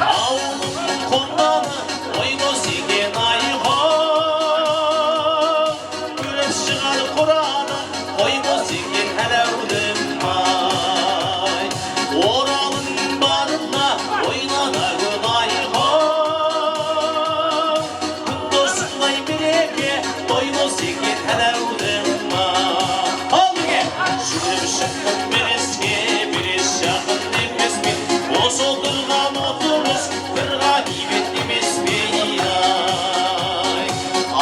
Ауылымның қонғаны ой бос екен, айхау, көріп шығар қораны қой бос екен, әләулім ай. Оралың барына ойлана көр, айхау, күн досыңдай береке той бос екен, әләулім ай. Ал бірге! Жүгіріп шықтым белеске, белес жақын емес пе? Осы отырған отырыс бір ғанибет емес пе? Ай,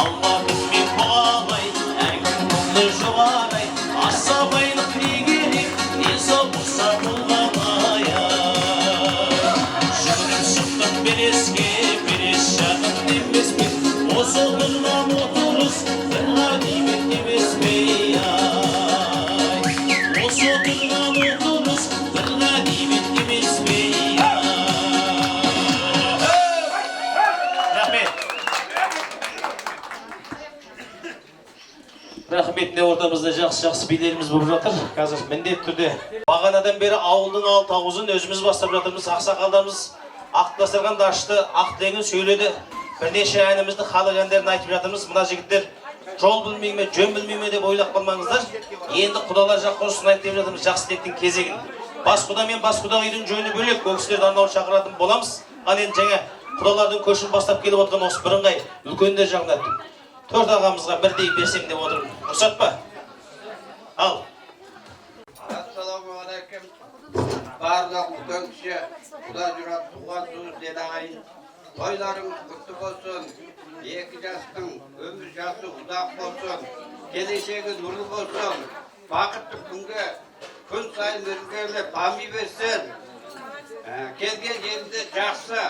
алмадым мен қоғалай, әркім көңілі жоғарай, аса байлық не керек, денсаулық болса болғаны. Жүгіріп шықтым белеске, белес жақын емес пе? Осы отырған отырыс бір ғанибет емес пе? Ай, осы отырған отырыс бір ғанибет емес пе? Рахмет, рахмет. Міне, ортамызда жақсы жақсы билеріміз болып жатыр қазір міндетті түрде. Бағанадан бері ауылдың алты ауызын өзіміз бастап жатырмыз. Ақсақалдарымыз ақ дастарханды ашты, ақ тілегін сөйледі, бірнеше әнімізді, халық әндерін айтып жатырмыз. Мына жігіттер Жол білмей ме, жөн білмей ме деп ойлап қалмаңыздар. Енді құдалар жаққа ұсынайық деп жатырмыз жақсы тілектің кезегін. Бас құда мен бас құдағидің жөні бөлек, ол кісілерді арнаулы шақыратын боламыз. Ал енді жаңа құдалардың көшін бастап келіп отырған осы бірыңғай үлкендер жағына төрт ағамызға бірдей берсем деп отырмын. Рұқсат па? Ал. Ассалаумағалейкум. Барлық үлкен кіші, құда жұрат, туған туыс, ел ағайын. Тойларыңыз құтты болсын. Екі жастың өмір жасы ұзақ болсын. Келешегі нұрлы болсын. Бақытты күнге күн сайын ілгерілеп дами берсін. Келген жерінде жақсы,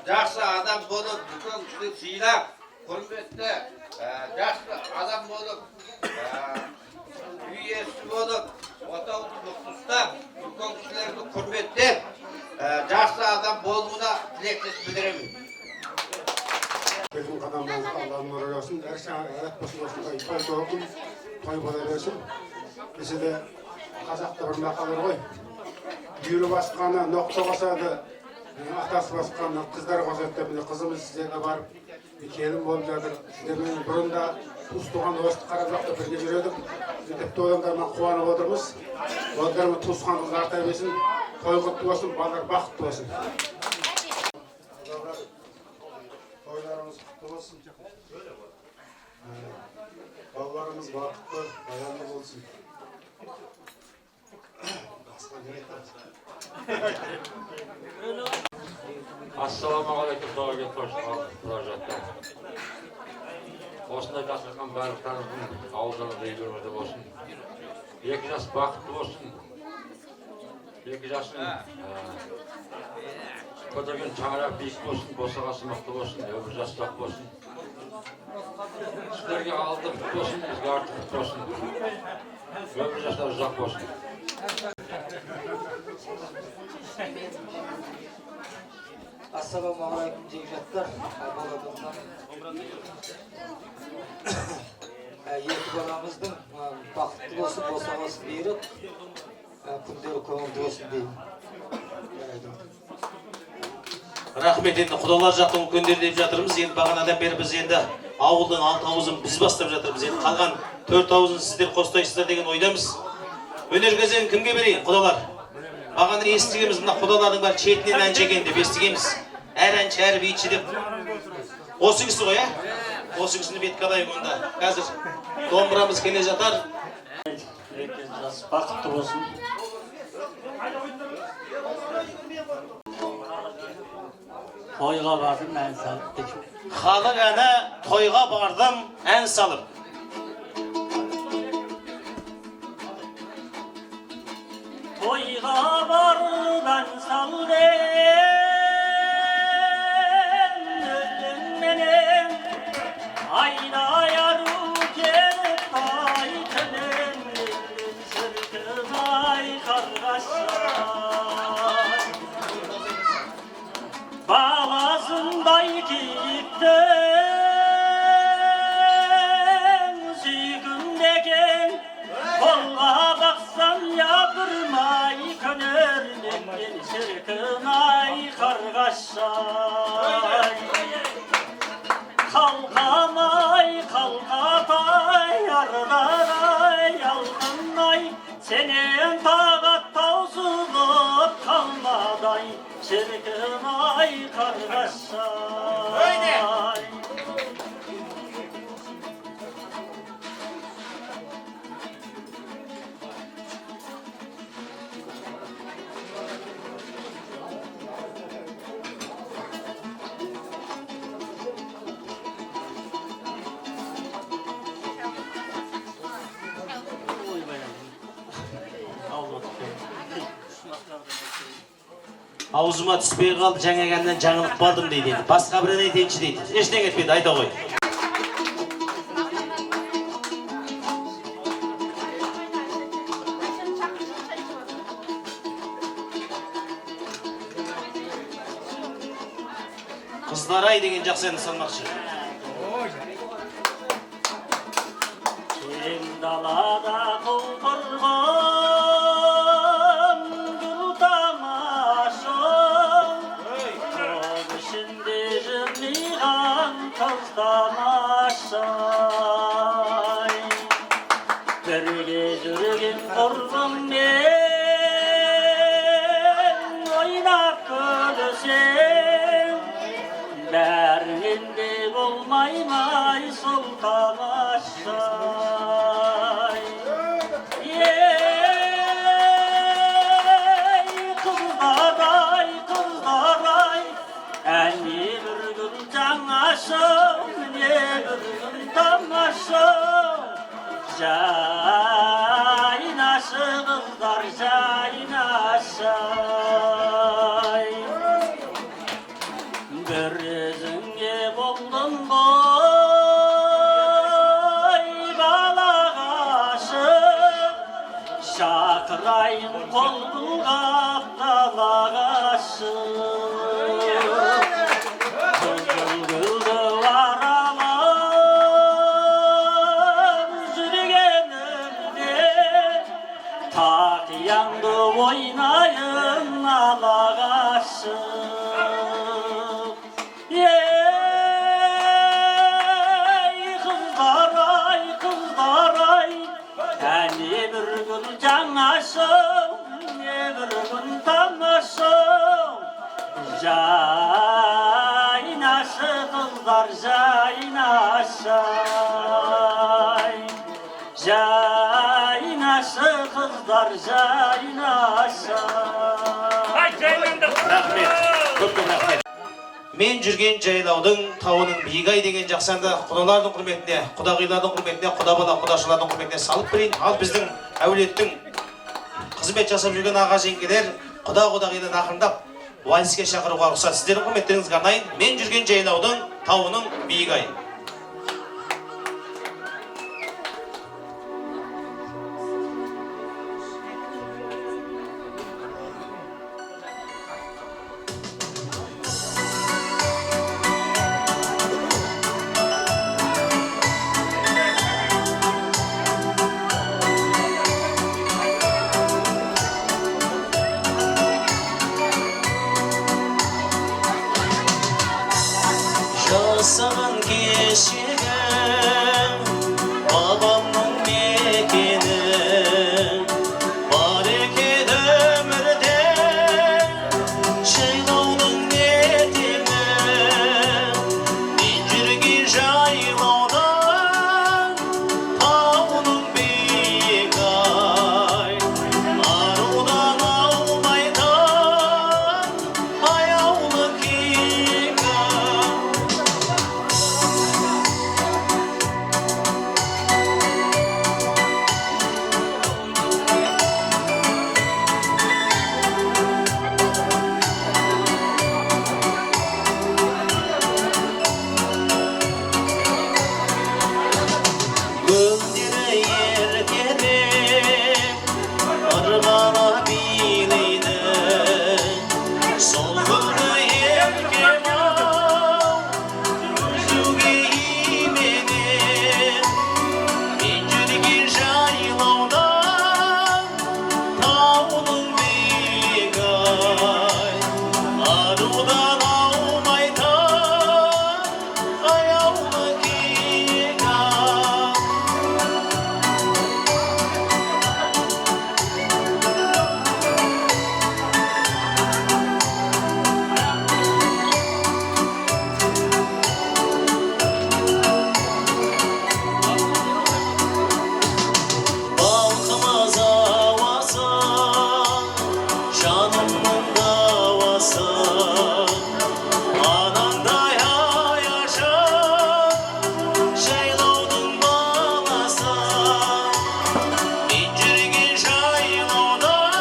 жақсы адам болып, үлкен кісіні сыйлап, құрметті, жақсы адам болып, үй иесі болып, отауды мықты ұстап, үлкен кісілерді құрметтеп, жақсы адам болуына тілектес білдіремін. Келген қадамдарыңызға Алланың нұры жаусын, әр шаңырақ болсын, осындай той тоғын, той бола берсін. Десе де қазақта бір мақал бар ғой. Бүйірі басқаны ноқта қосады, атасы басқаны қыздар қосады деп. Міне қызымыз сіздерге барып келін болып жатыр. Сіздермен бұрын да туыс туған осы қарап жақта бірге жүр едік. Тіпті одан да мен қуанып отырмыз. Одан туысқандығымыз арта берсін, той құтты болсын, балалар бақытты болсын. Тойларыңыз құтты болсын. Балаларыңыз бақытты, баянды болсын. Басқа не айтамыз? Ассалаумағалейкум, тойға қош. Осындай дастархан барлықтарыңыздың ауылдарыңызда, үйлеріңізде болсын. Екі жас бақытты болсын. Екі жастың көтерген шаңырақ биік болсын, босағасы мықты болсын, өмір жасы ұзақ болсын. Сіздерге алды құтты болсын, бізге арты құтты болсын. Өмір жастары ұзақ болсын. Ассалаумағалейкум, жекжаттар. Екі баламыздың бақытты болсын, босағасы берік, күндері көңілді болсын деймін. Рахмет, енді құдалар жақтың үлкендері деп жатырмыз. Енді бағанадан бері біз енді ауылдың алты ауызын біз бастап жатырмыз. Енді қалған төрт ауызын сіздер қостайсыздар деген ойдамыз. Өнер кезегін кімге берейін, құдалар? Бағана естігенбіз, мына құдалардың бәрі шетінен әнші екен деп естігенбіз. Әр әнші, әр биші деп. Осы кісі ғой, ә? Осы кісіні бетке алайық онда. Қазір домбырамыз келе жатар. Екі жас бақытты болсын. Тойға бардым, ән салып. Халық әні тойға бардым, ән салып. Тойға бардым, ән салдым, өлеңменен айна яру келіп ай тілім, шіркін ай қарғашай. Баласындай киіктің сүйкімді екен, қолға бақсам япырмай көнермеккен, шіркін ай қарғашай. Қалқам ай, қалқатай, ардақ-ай, алтын ай, сенен тағат таусылып қалмадай, шіркін ай қарғашай. Аузыма түспей қалды, жаңа әннен жаңылып қалдым дейді енді. Басқа бір ән айтайыншы дейді. Ештеңе етпейді, айта ғой. Қыздар ай деген жақсы ән салмақшы. Кең далада құлпырған гүл тамаша, топ ішінде жымиған қыз тамаша. Пенде болмай ма сол тамаша. Ей, қыздар ай, қыздар ай, әне бір күн жаңаша, міне бір күн тамаша. Жайнашы, қыздар, жайнашы. Бір өзіңе болдым ғой балағашық, шақырайын қол бұлғап далаға шығып. Қызыл гүлді аралап жүргенімде, тақияңды ойнайын алаға шығып. Ей, қыздар ай, қыздар ай, әне бір күн жаңаша, міне бір күн тамаша. Жайнашы, қыздар, жайнашы. Жайнашы, қыздар, жайнашы. Рахмет, көп көп рахмет. Мен жүрген жайлаудың тауының биік ай деген жақсы әнді құдалардың құрметіне, құдағилардың құрметіне, құда бала құдашалардың құрметіне салып берейін. Ал біздің әулеттің қызмет жасап жүрген аға жеңгелер, құда құдағидан ақырындап вальске шақыруға рұқсат, сіздердің құрметтеріңізге арнайын. Мен жүрген жайлаудың тауының биік ай. Жасаған кешегі бабамның мекені бар екен өмірде, жайлаудың не теңі. Мен жүрген жайлаудан тауының биік ай, арудан аумайтын аяулы киік ай. Гүлдері еркелеп ырғала билейді, сол гүлді еркем ау үзуге именем. Мен жүрген жайлаудан тауының биік ай, арудан аумайтын аяулы киік ай. Балқымаз ауасы, жанымның дауасы, анаңдай аяшы, жайлаудың баласы. Мен жүрген жайлаудан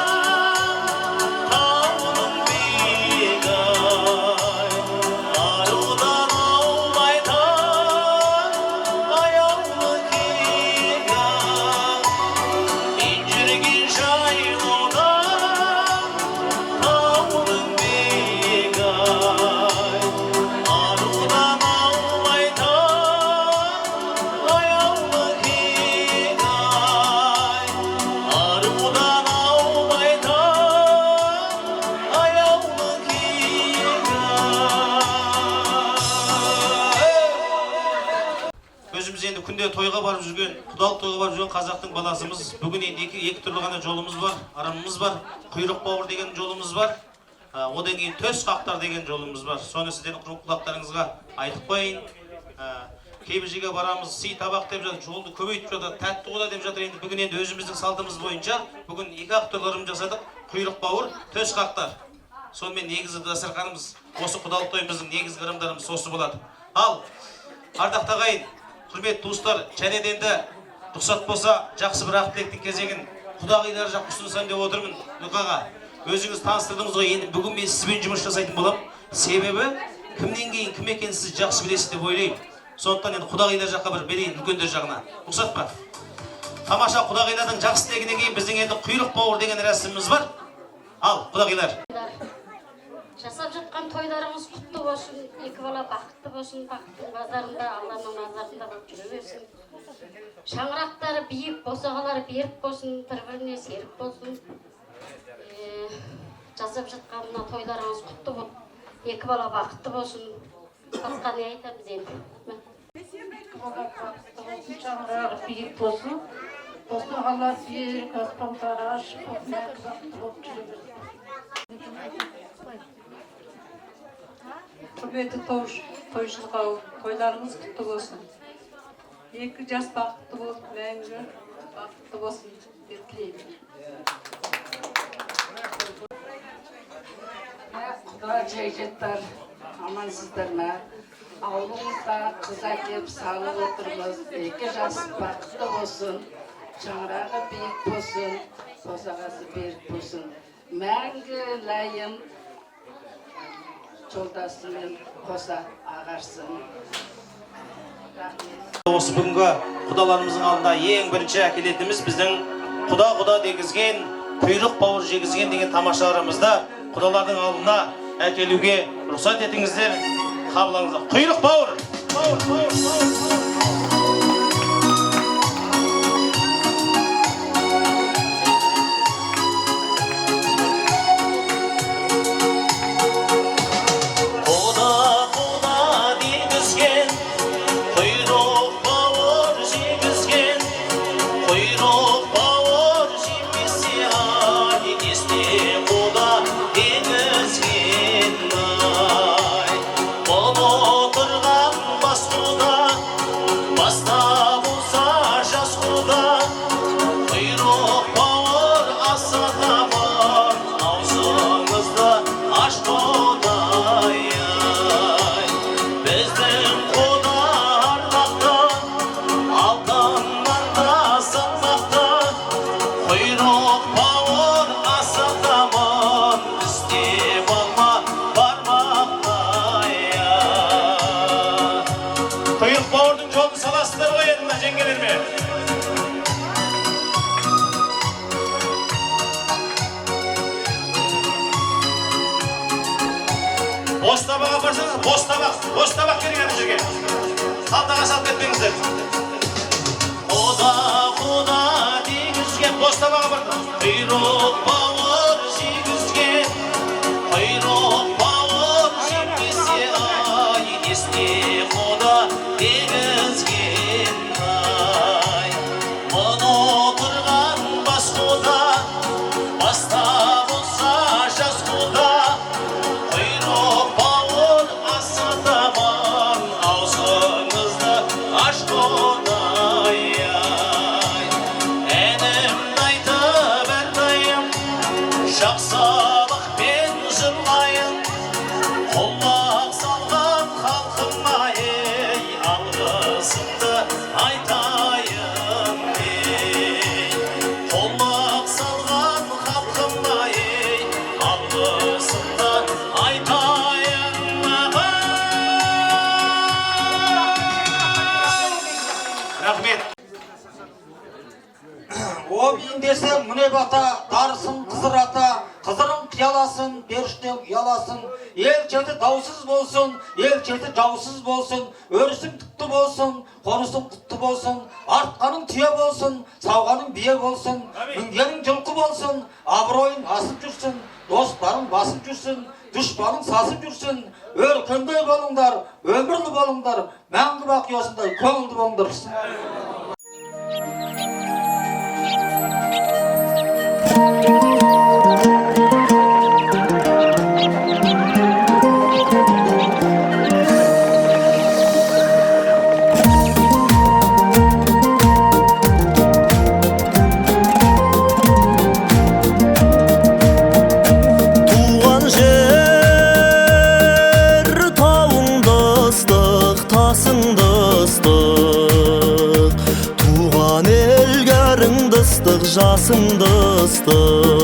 тауының биік ай, арудан аумайтын аяулы киік ай. Мен жүрген жайлаудан тауының биік ай, арудан аумайтын аяулы киік ай, арудан аумайтын аяулы киік ай. Өзіміз енді күнде тойға барып жүрген, құдалық тойға барып жүрген қазақтың баласымыз. Бүгін енді екі түрлі ғана жолымыз бар, ырымымыз бар, құйрық бауыр деген жолымыз бар. Одан кейін төс қақтар деген жолымыз бар. Соны сіздердің құлақтарыңызға айтып қояйын. Кейбір жерге барамыз, сый табақ деп жатыр, жолды көбейтіп жатыр, тәтті құда деп жатыр. Енді бүгін енді өзіміздің салтымыз бойынша бүгін екі ақ түрлерін жасадық. Құйрық бауыр, төс қақтар. Сонымен негізгі дастарханымыз, осы құдалық тойымыздың негізгі ырымдарымыз осы болады. Ал, ардақты ағайын, құрметті туыстар, және де енді рұқсат болса, жақсы бір ақ тілектің кезегін құдағилар жақ ұсынсам деп отырмын. Нұқаға, өзіңіз таныстырдыңыз ғой, енді бүгін мен сізбен жұмыс жасайтын боламын. Себебі кімнен кейін кім екенін сіз жақсы білесіз деп ойлаймын. Сондықтан енді құдағилар жаққа бір берейін, үлкендер жағына. Рұқсат па? Тамаша құдағилардың жақсы тілегінен кейін біздің енді құйрық бауыр деген рәсіміміз бар. Ал, құдағилар. Жасап жатқан тойларыңыз құтты болсын, екі бала бақытты болсын, бақыттың базарында, Алланың назарында болып жүре берсін. Шаңырақтары биік, босағалары берік болсын, бір-біріне серік болсын. Жасап жатқан мына тойларыңыз құтты болып, екі бала бақытты болсын. Басқа не айтамыз енді? Екі бала бақытты болсын, шаңырағы биік болсын, босағалар берік, аспандары ашық болып, мәңгі бақытты болып жүре берсін. Құрметті тойшыл қауым, тойларыңыз құтты болсын. Екі жас бақытты болып, мәңгі бақытты болсын деп тілеймін. Құда жекжаттар, амансыздар ма? Ауылымызға қыз әкеп салып отырмыз. Екі жас бақытты болсын, шаңырағы биік болсын, босағасы берік болсын. Мәңгі лайым жолдасымен қоса ағарсын. Рахмет. Осы бүгінгі құдаларымыздың алдында ең бірінші әкелетініміз біздің құда-құда дегізген, құйрық бауыр жегізген деген тамаша ырымызды құдалардың алдына әкелуге рұқсат етіңіздер, қабыл алыңыздар. Құйрық бауыр! Бауыр, бауыр, бауыр, бауыр. Құда-құда дегізген, құйрық бауыр жегізген, құйрық бауыр жемесе ай, несіне құда дегізген ай. Бұл отырған бас құда, баста болса жас құда, құйрық бауыр аса табан, аузыңызды аш құдай ай. Біздің құда ардақты, алтыннан да салмақты, құйрық бауыр аса табан, істеп алма бармақтай ай. Құйрық бауырдың жолын саласыздар ғой енді мына жеңгелермен. Бос табақ апарсаңыз, бос табақ, бос табақ керек ана жерге. Қалтаға салып кетпеңіздер. Құда, құда дегізген, бос табақ апарды. Құйрық бауыр жегізген, құйрық бауыр жемесе ай, несіне құда дегізген ай. Мұны отырған бас құда, баста болса жас құда, құйрық бауыр аса табан, аузыңызды аш құдай ай. Әнімді айтып әрдайым, жақсылықпен жырлайын, құлақ салған халқыма ей, алғысымды айтайын ей. Құлақ салған халқыма ей, алғысымды айтайын. Рахмет. Омин десең, міне бата, дарысын Қызыр ата, Қызырың қияласын, періштең ұяласын, ел жеті даусыз болсын, ел жеті жаусыз болсын, өрісің түкті болсын, қонысың құтты болсын, артқаның түйе болсын, сауғаның бие болсын, мінгенің жылқы болсын, абыройың асып жүрсін, достарың басып жүрсін, дұшпаның сасып жүрсін, өркендей болыңдар, өмірлі болыңдар, мәңгі бақи осындай көңілді болыңдар. Жасымды ыстық.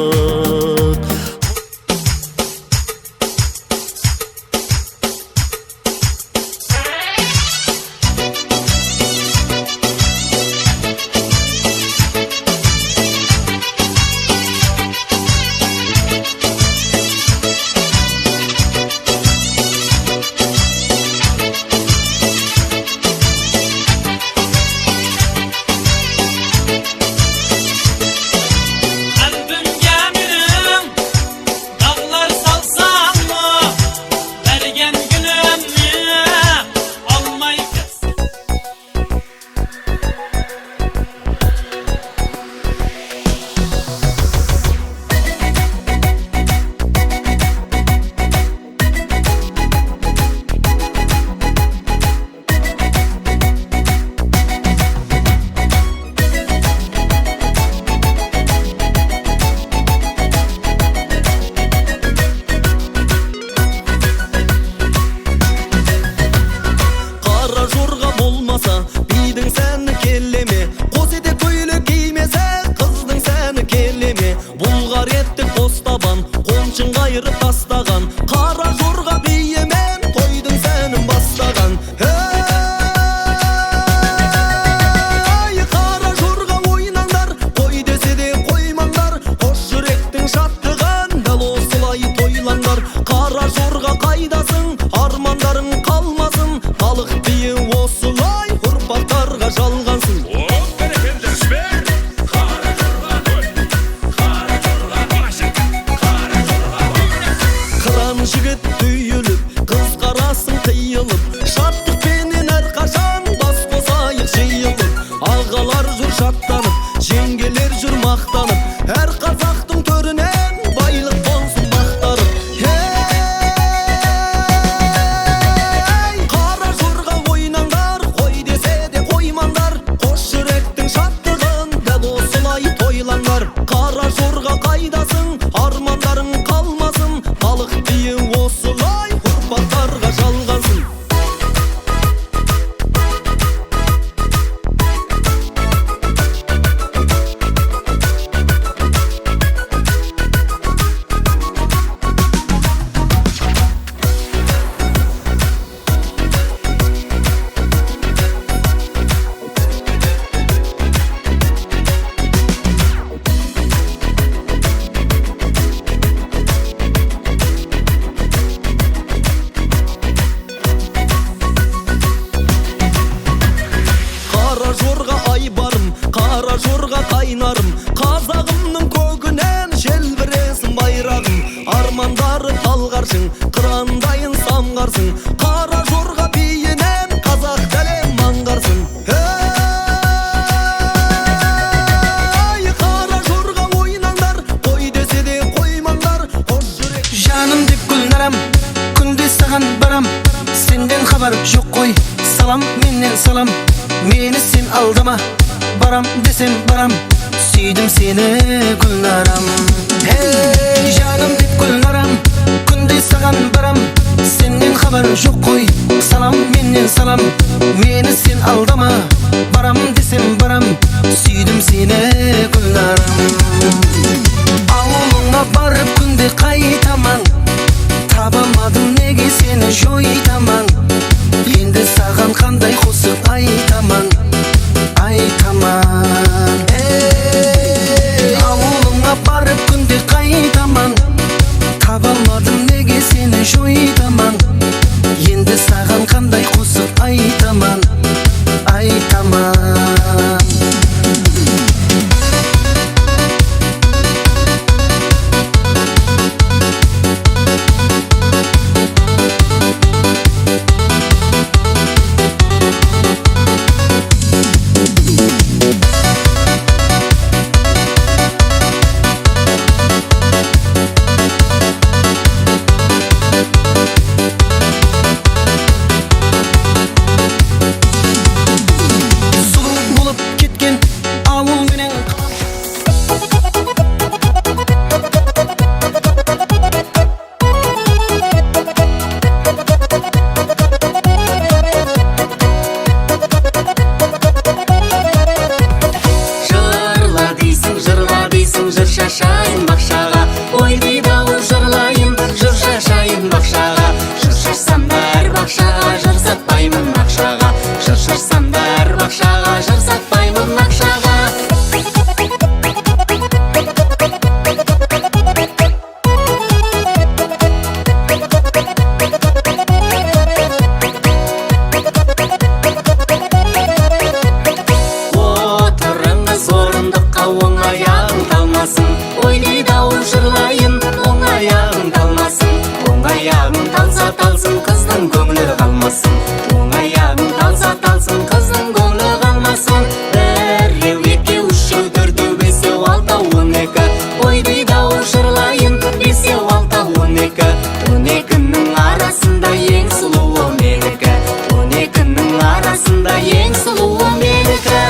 Қыздың көңілі қалмасын. Оң аяғың талса талсын, қыздың көңілі қалмасын. Біреу, екеу, үшеу, төртеу, бесеу, алтау, 12. Ой дейді-ау жырлайын, бесеу, алтау, 12. 12-нің арасында ең сұлуы менікі. 12-нің арасында ең сұлуы менікі.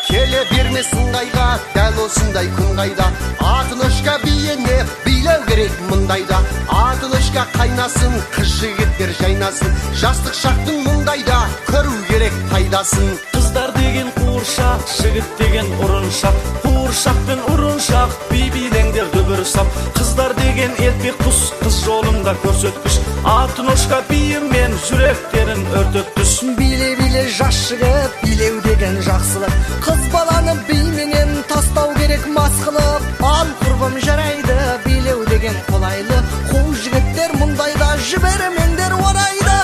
Келе бермесін қайға, дәл осындай күн қайда. Атынышка биіне билеу керек мұндайда. Атынышка қайнасын, қыз жігіттер жайнасын. Жастық шақтың мұндайда көру керек пайдасын. Қыздар деген қуыршақ, жігіт деген ұрыншақ. Қуыршақ пен ұрыншақ би билеңдер дүбір сап. Қыздар деген елпек құс, қыз жолында көрсеткіш. Атынышка биімен жүректерін өртеп түс. Биле биле жас жігіт, билеу деген жақсылық. Қыз баланы бименен тастау керек мас қылып. Ал құрбым жарайды, билеу деген қолайлы. Қу жігіттер мұндайда жібермеңдер орайды.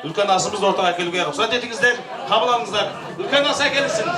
Үлкен асымызды ортаға әкелуге рұқсат етіңіздер, қабыл алыңыздар. Үлкен ас әкелсін.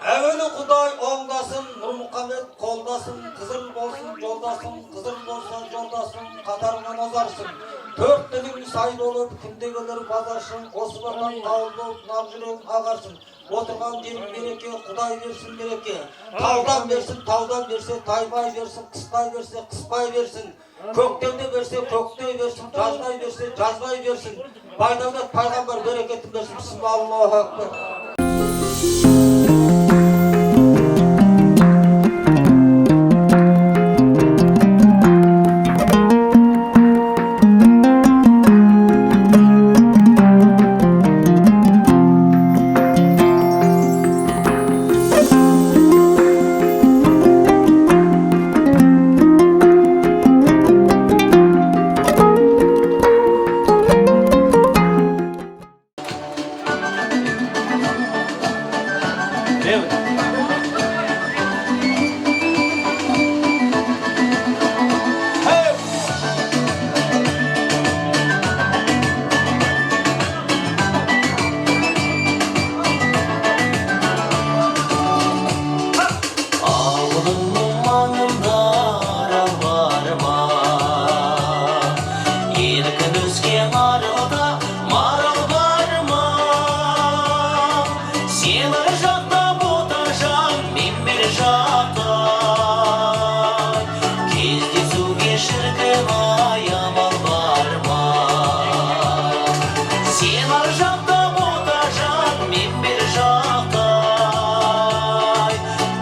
Әуелі Құдай оңдасын, Нұрмұхамед қолдасын, Қызыл болсын жолдасың, Қызыл болса жолдасың, қатарынан озарсың. Төрт тілің сай болып, күнде келер базаршың, осы барған қауыл болып, нар жүрегің ағарсың. Отырған жерің береке, Құдай берсін береке. Таудан берсін, таудан берсе, таймай берсін, қыстай берсе, қыспай берсін. Көктемде берсе, көктей берсін, жаздай берсе, жазбай берсін. Байдәулет пайғамбар берекетін берсін. Бисмиллаху акбар. Левый. Ауылыңның маңында арал бар ма? Еркін өскен аралда марал бар ма? Сен ар жақта, ботажан, мен бер жақта. Кездесуге, шіркін ай, амал бар ма? Сен ар жақта, ботажан, мен бер жақта.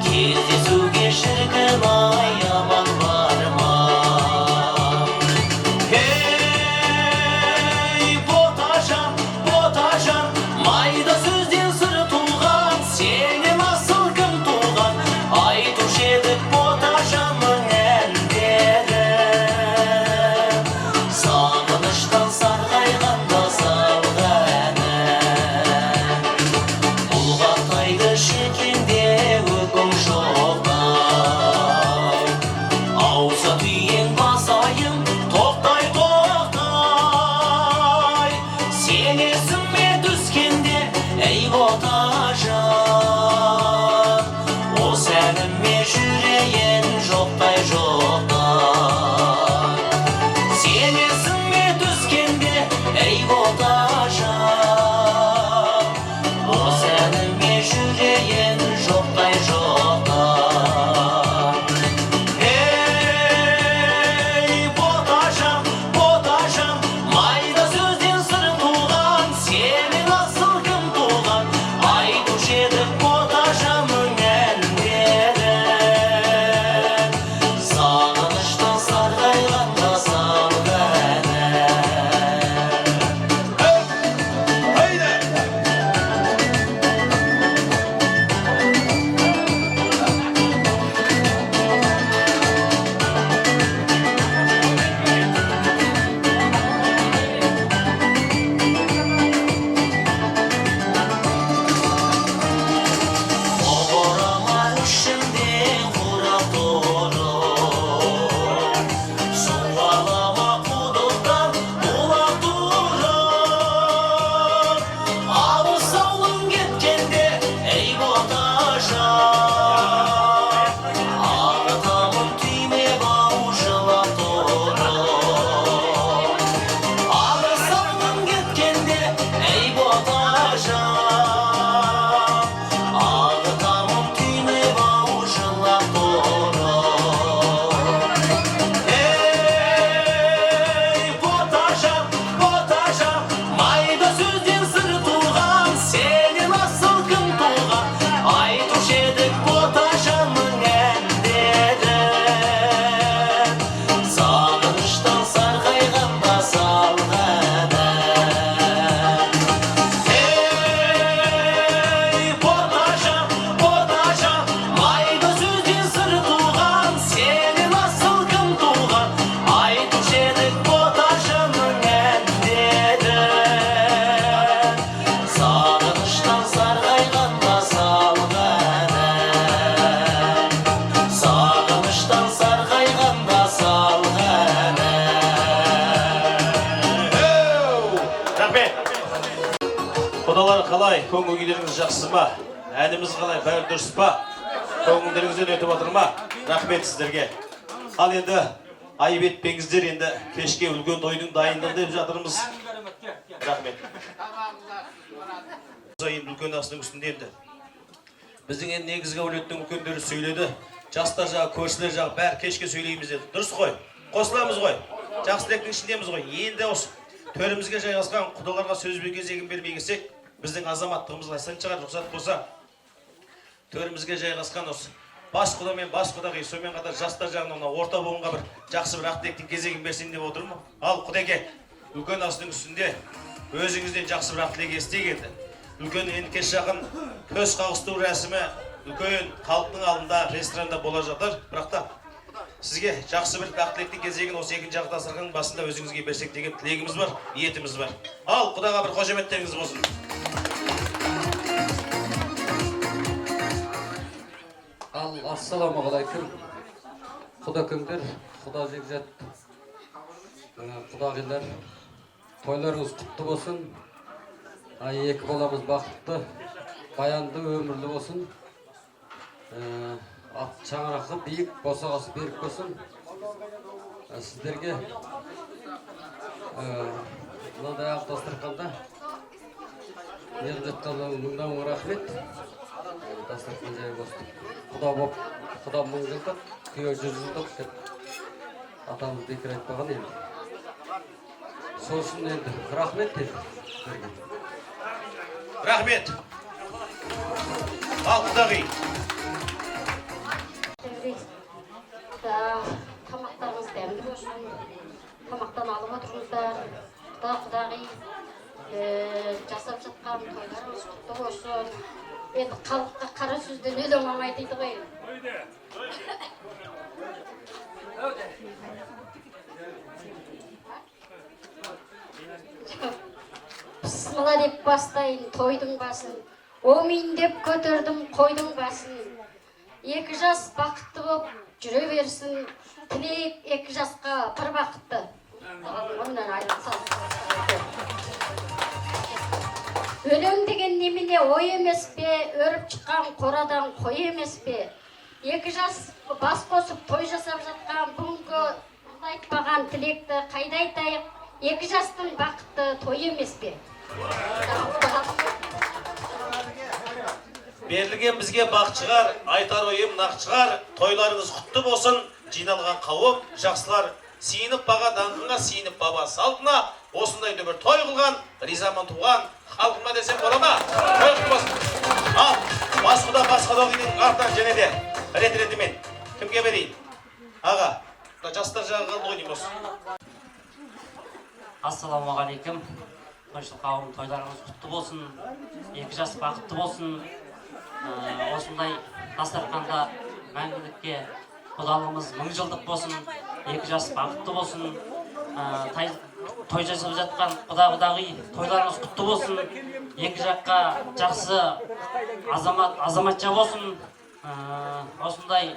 Кездесуге, шіркін ай, амал бар ма? Ей, ботажан, ботажан, майда сөзден сыр туған, сенен асыл кім туған? Айтушы едік ботажанның әндерін. Сағыныштан сарғайғанда салған әнін. Бұлғақтайды шекеңде өкім жоқтай. Ауса түйең басайын, тоқтай, тоқтай. Сен есіме түскенде, ей, ботажан, осы әніме жүрейін жоқтай, жоқтай. Сен есіме түскенде, ей, ботажан, осы әніме жүрейін жоқтай, жоқтай. Ей, ботажан, ботажан, майда сөзден сыр туған, сенен асыл кім туған? Айтушы едік ботажанның әндерін. Сағыныштан сарғайғанда салған ән. Оғырама ішінде қурап тұрып, суалама құдықтан бұлақ тұрып. Алыс ауылың кеткенде, ей, ботажан, ағытамын түйме бау жылап тұрып. Алыс ауылың кеткенде, ей, ботажан, ағытамын түйме бау жылап тұрып. Ей, ботажан, ботажан, майда сөзден сыр туған, сенен асыл кім туған? Айтушы едік ботажанның әндерін. Сағыныштан сарғайғанда салған ән. Ей, ботажан, ботажан, майда сөзден сыр туған, сенен асыл кім туған? Айтушы едік ботажанның әндерін. Сағыныштан сарғайғанда салған ән. Сағыныштан сарғайғанда салған ән. Рахмет. Құдалар қалай, көңіл күйлеріңіз жақсы ма? Әніміз қалай, бәрі дұрыс па? Көңілдеріңізден өтіп отыр ма? Рахмет сіздерге. Ал енді айып етпеңіздер, енді кешке үлкен тойдың дайындығы деп жатырмыз. Рахмет. Енді үлкен асының үстінде енді. Біздің енді негізгі әулеттің үлкендері сөйледі. Жастар жағы, көршілер жағы бәрі кешке сөйлейміз деді. Дұрыс қой. Қосыламыз ғой. Жақсы тілектің ішіндеміз ғой. Енді осы төрімізге жайғасқан құдаларға сөз кезегін бермей келсек, біздің азаматтығымызға сын шығар, рұқсат болса. Төрімізге жайғасқан осы бас құда мен бас құдағи, сонымен қатар жастар жағынан мына орта буынға бір жақсы бір ақ тілектің кезегін берсін деп отырмын. Ал құдеке, үлкен асының үстінде өзіңізден жақсы бір ақ тілек естейік енді. Үлкен енді кеш жақын төс қағыстыру рәсімі үлкен халықтың алдында ресторанда бола жатыр. Бірақ та сізге жақсы бір ақ тілектің кезегін осы екінші жақ дастарханның басында өзіңізге берсек деген тілегіміз бар, ниетіміз бар. Ал құдаға бір қошеметтеріңіз болсын. Ал, ассалаумағалейкум, құдакеңдер, құда жекжат, құдағилар, тойларыңыз құтты болсын. Ай, екі баламыз бақытты, баянды, өмірлі болсын. Ат шаңырағы биік, босағасы берік болсын. Сіздерге мынадай ақ дастарханда неғып жатқанына мыңнан мың рахмет. Дастархан жайы болсын. Құда боп, құда 1000 жылдық, күйеу 100 жылдық деп атамыз бекер айтпаған енді. Сол үшін енді рахмет енді сіздерге. Рахмет. Ал, құдағи. Тамақтарыңыз дәмді болсын, тамақтан алып отырыңыздар. Құда құдағи, жасап жатқан тойларыңыз құтты болсын. Енді халыққа қара сөзден өлең оңай дейді ғой. Бісмілла деп бастайын тойдың басын, омин деп көтердім қойдың басын. Екі жас бақытты болып жүре берсін, тілейік екі жасқа бір бақытты. Онан айырылсам. Өлең деген немене ой емес пе, өріп шыққан қорадан қой емес пе? Екі жас бас қосып той жасап жатқан бүгінгі айтпаған тілекті қайда айтайық? Екі жастың бақытты той емес пе? Берілген бізге бақ шығар, айтар ойым нақ шығар, тойларыңыз құтты болсын, жиналған қауым, жақсылар, сиынып баға даңқыңа, сиынып баба салтына, осындай дүбір той қылған, ризамын туған халқыма десем бола ма? Той құтты болсын. Ал, бас құда, бас құдағидің артынан және де рет-ретімен кімге берейін? Аға, мына жастар жағы қалды ғой деймін осы. Ассалаумағалейкум. Тойшыл қауым, тойларыңыз құтты болсын, екі жас бақытты болсын. Осындай дастарханда мәңгілікке құдалығымыз 1000 жылдық болсын, екі жас бақытты болсын. Той жасап жатқан құда құдағи, тойларыңыз құтты болсын, екі жаққа жақсы азамат, азаматша болсын. Осындай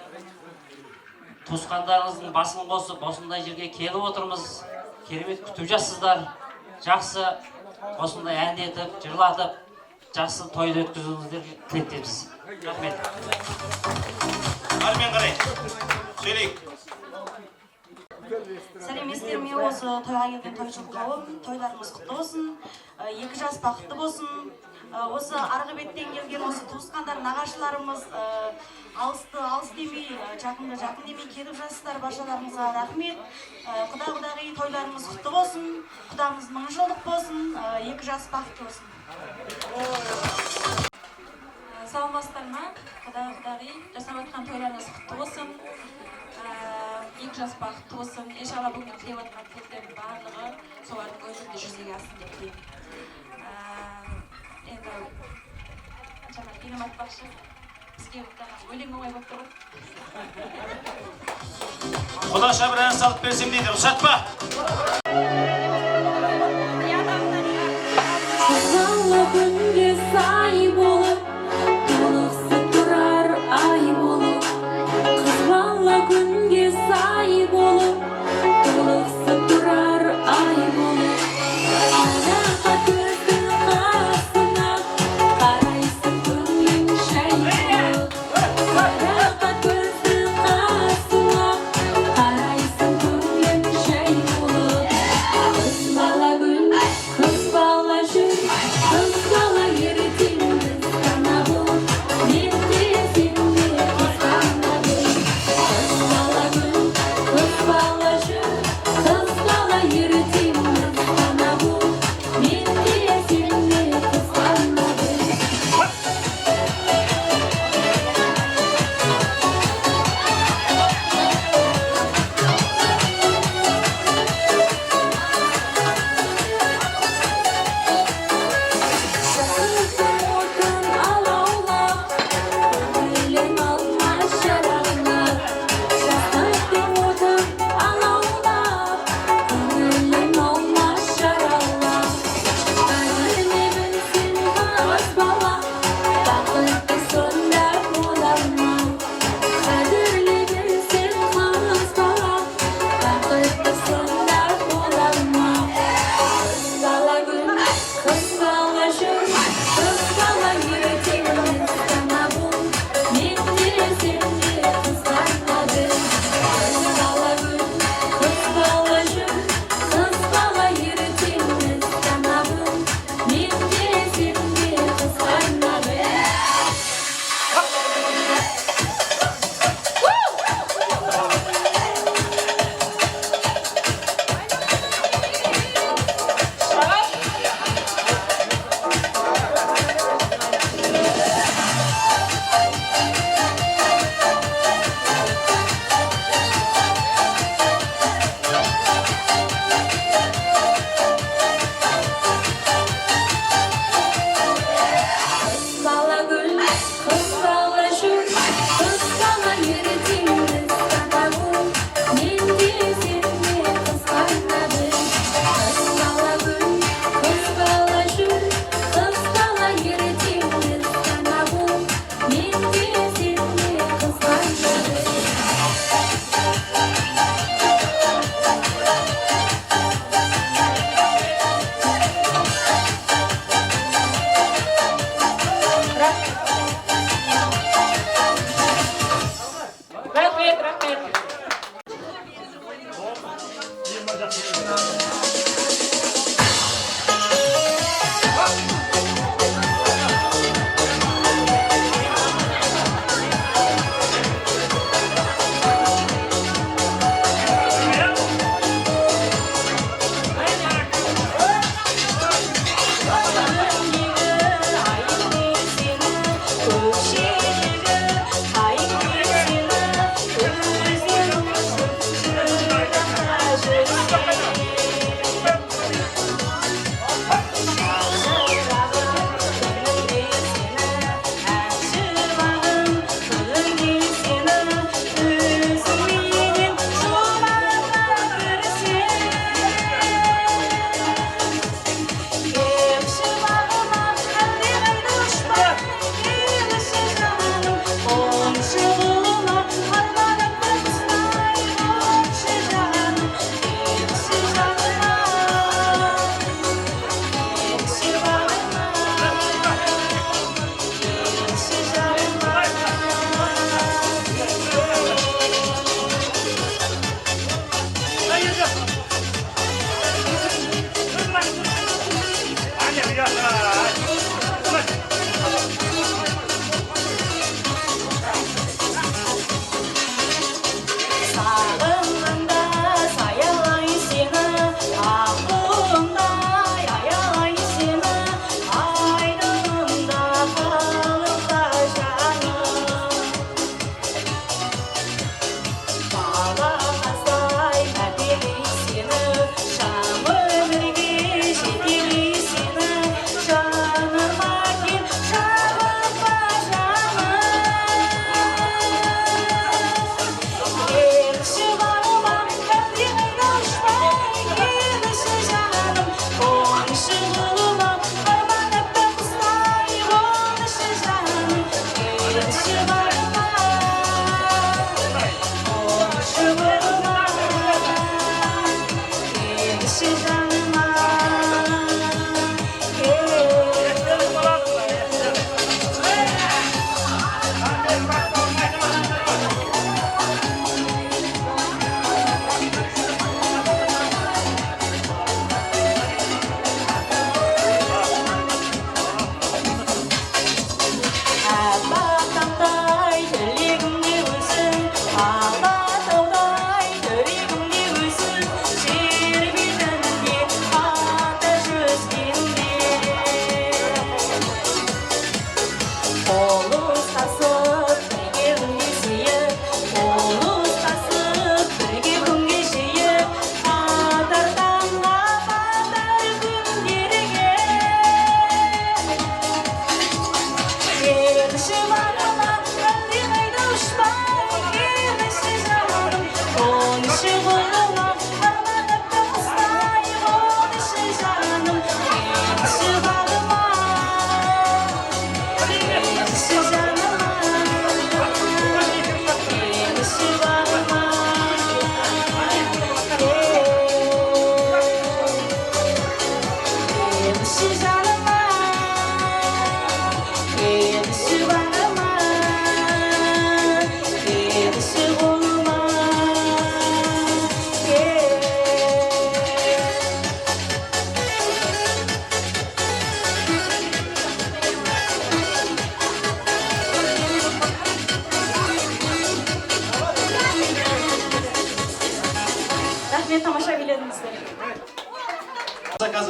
туысқандарыңыздың басын қосып, осындай жерге келіп отырмыз. Керемет күтіп жатсыздар, жақсы осындай әндетіп, жырлатып, жақсы тойды өткізуіңіздерге тілектеспіз. Рахмет. Әрмен қарай сөйлейік. Сәлеметсіздер ме, осы тойға келген тойшыл қауым, тойларыңыз құтты болсын, екі жас бақытты болсын. Осы арғы беттен келген осы туысқандар, нағашыларымыз, алысты алыс демей, жақынды жақын демей келіп жатсыздар, баршаларыңызға рахмет. Құда құдағи, тойларыңыз құтты болсын, құдамыз 1000 жылдық болсын, екі жас бақытты болсын. Саламатсыздар ма, құда құдағи, жасап жатқан тойларыңыз құтты болсын, екі жас бақытты болсын. Иншалла бүгінгі тілеп жатқан тілектердің барлығы солардың өмірінде жүзеге ассын деп тілеймін. Енді жаңа енем айтпақшы, бізге жаңа өлең оңай болып тұр ғой. Құдаша бір ән салып берсем дейді, рұқсат па? Қызыл күнге сай болып, толықсып тұрар ай болып. Қыз бала күнге сай болып, толықсып тұрар ай болып. Араға көздің қасына, қарайсың көңілің жай болып. Араға көздің қасына, қарайсың көңілің жай болып. Қыз бала гүл, қыз бала жүр, қыз бала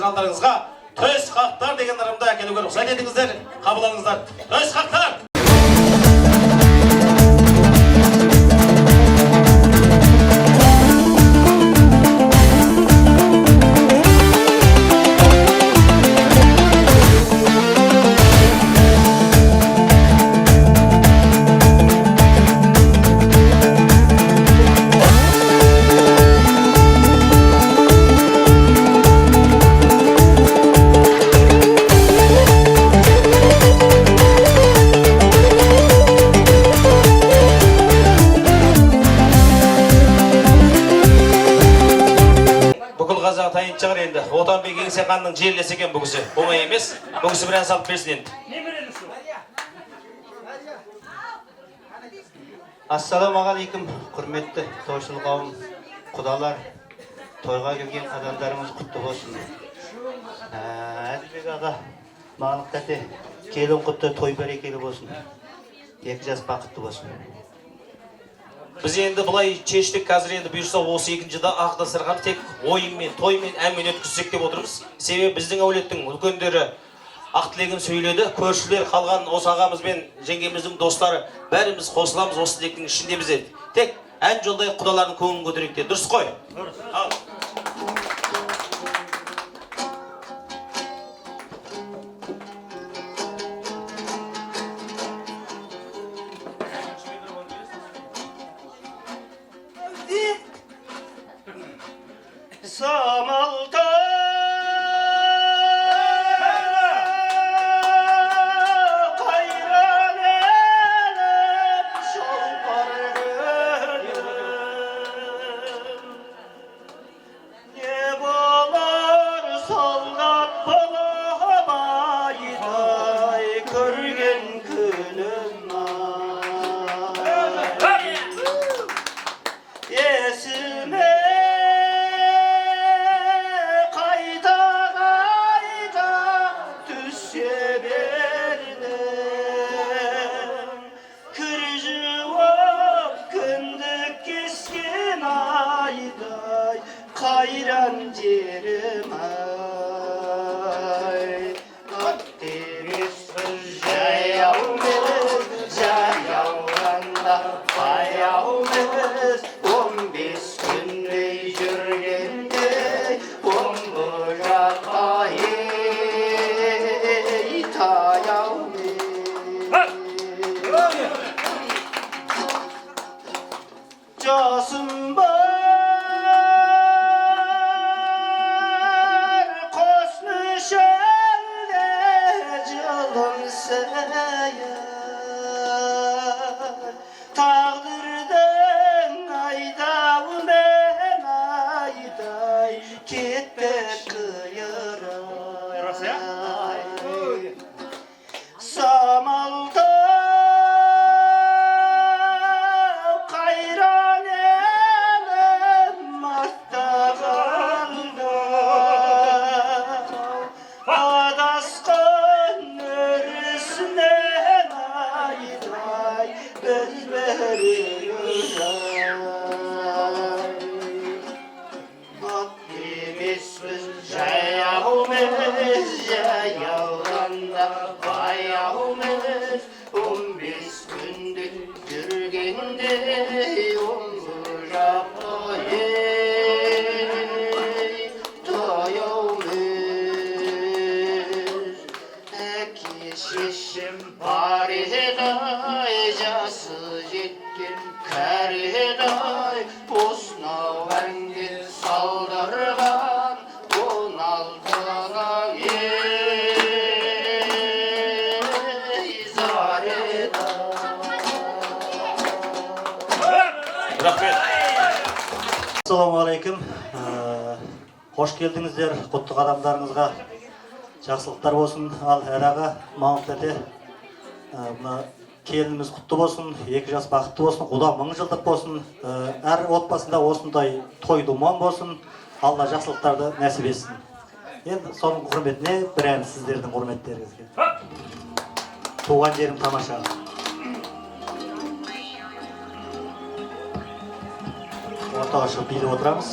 Сіздердің алдарыңызға төс қақтар деген ырымды әкелуге рұқсат етіңіздер, қабыл алыңыздар. Төс қақтар! Бүкіл қазақ танитын шығар енді. Отанбек Еңсеханның жерлесі екен бұл кісі. Оңай емес. Бұл кісі бір ән салып берсін енді. Ассалаумағалейкум, құрметті тойшыл қауым, құдалар, тойға келген адамдарымыз құтты болсын. Әділбек аға, Малық тәте, келін құтты, той берекелі болсын. Екі жас бақытты болсын. Біз енді былай шештік, қазір енді бұйырса осы екінші да ақ дастархан тек ойынмен, тоймен, әнмен өткізсек деп отырмыз. Себебі біздің әулеттің үлкендері ақ тілегін сөйледі, көршілер қалған осы ағамыз бен жеңгеміздің достары бәріміз қосыламыз, осы тілектің ішіндеміз деді. Тек ән жолдай құдалардың көңілін көтерейік деді. Дұрыс қой? Дұрыс. Ал. Samalda kayran elem şalvar gönlüm. Ne bolar soldat bolamayday körgen күнім ай. Есіме қайта қайта түсе бердің, кір жуып кіндік кескен айдай қайран жерім ай. Ат емеспіз, жаяумыз, жаяуғанда баяумыз, 15 күндей жүргенде Омбы жаққа ей таяумыз. Жасым бар қос мүшелде жылым сәйір, тағдырдың айдауымен айдай кетпек қиырай. Самалда қайран елім артта қалды, адасқан өрісінен айдай біз біреуіз ай. Ат емеспіз, жаяумыз, жаяуғанда баяумыз, 15 күндік жүргенде Омбы жаққа ей таяумыз. Әке шешем бар еді ай, жасы жеткен кәрі еді ай, осынау әнге салдырған 16-ның ей зар еді. Рахмет. Ассалаумағалейкум. Қош келдіңіздер, құтты қадамдарыңызға жақсылықтар болсын. Ал әр аға, Мамыт тәте, мына келініміз құтты болсын, екі жас бақытты болсын, құда мың жылдық болсын, әр отбасында осындай той думан болсын, Алла жақсылықтарды нәсіп етсін. Енді соның құрметіне бір ән сіздердің құрметтеріңізге. Туған жерім тамаша. Ортаға шығып билеп отырамыз.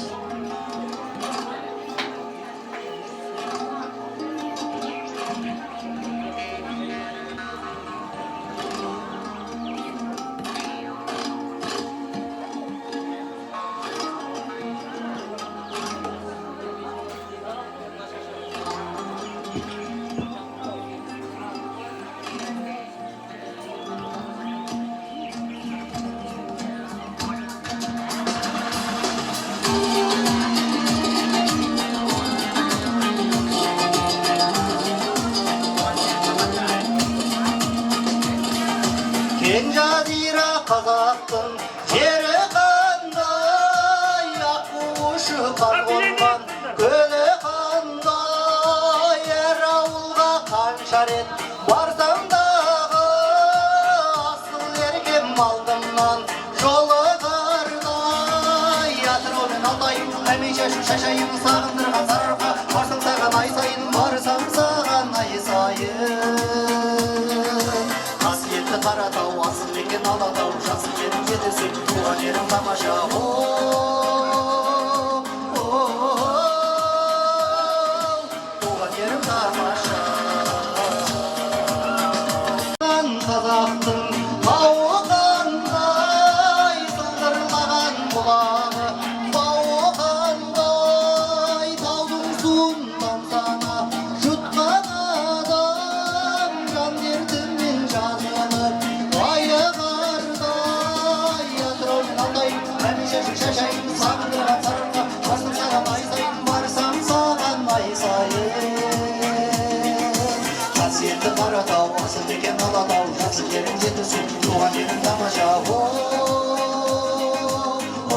Жазира қазақтың жері қандай, аққу ұшып қар қонған көлі қандай, әр ауылға қанша рет барсам дағы, асыл еркем алдымнан жолығардай. Атырау мен Алтайым, әмен шашу шашайым, сағындырған Сарыарқа, барсам саған ай сайын, барсам саған ай сайын. Қасиетті Қаратау, асыл мекен Алатау, жақсы жерім Жетісу, туған жерім тамаша. О, о, туған жерім тамаша. Қазақтың тауы қандай, сылдырлаған бұлағы бауы қандай, таудың суын тамсана жұтқан адам жан дертіммен жазылып айығардай. Атырау мен Алтайым, әмен шашу шашайым, сағындырған Сарыарқа, барсам саған ай сайын, барсам саған ай сайын. Қасиетті Қаратау, асыл мекен Алатау, жақсы жерім Жетісу, туған жерім тамаша. О, о,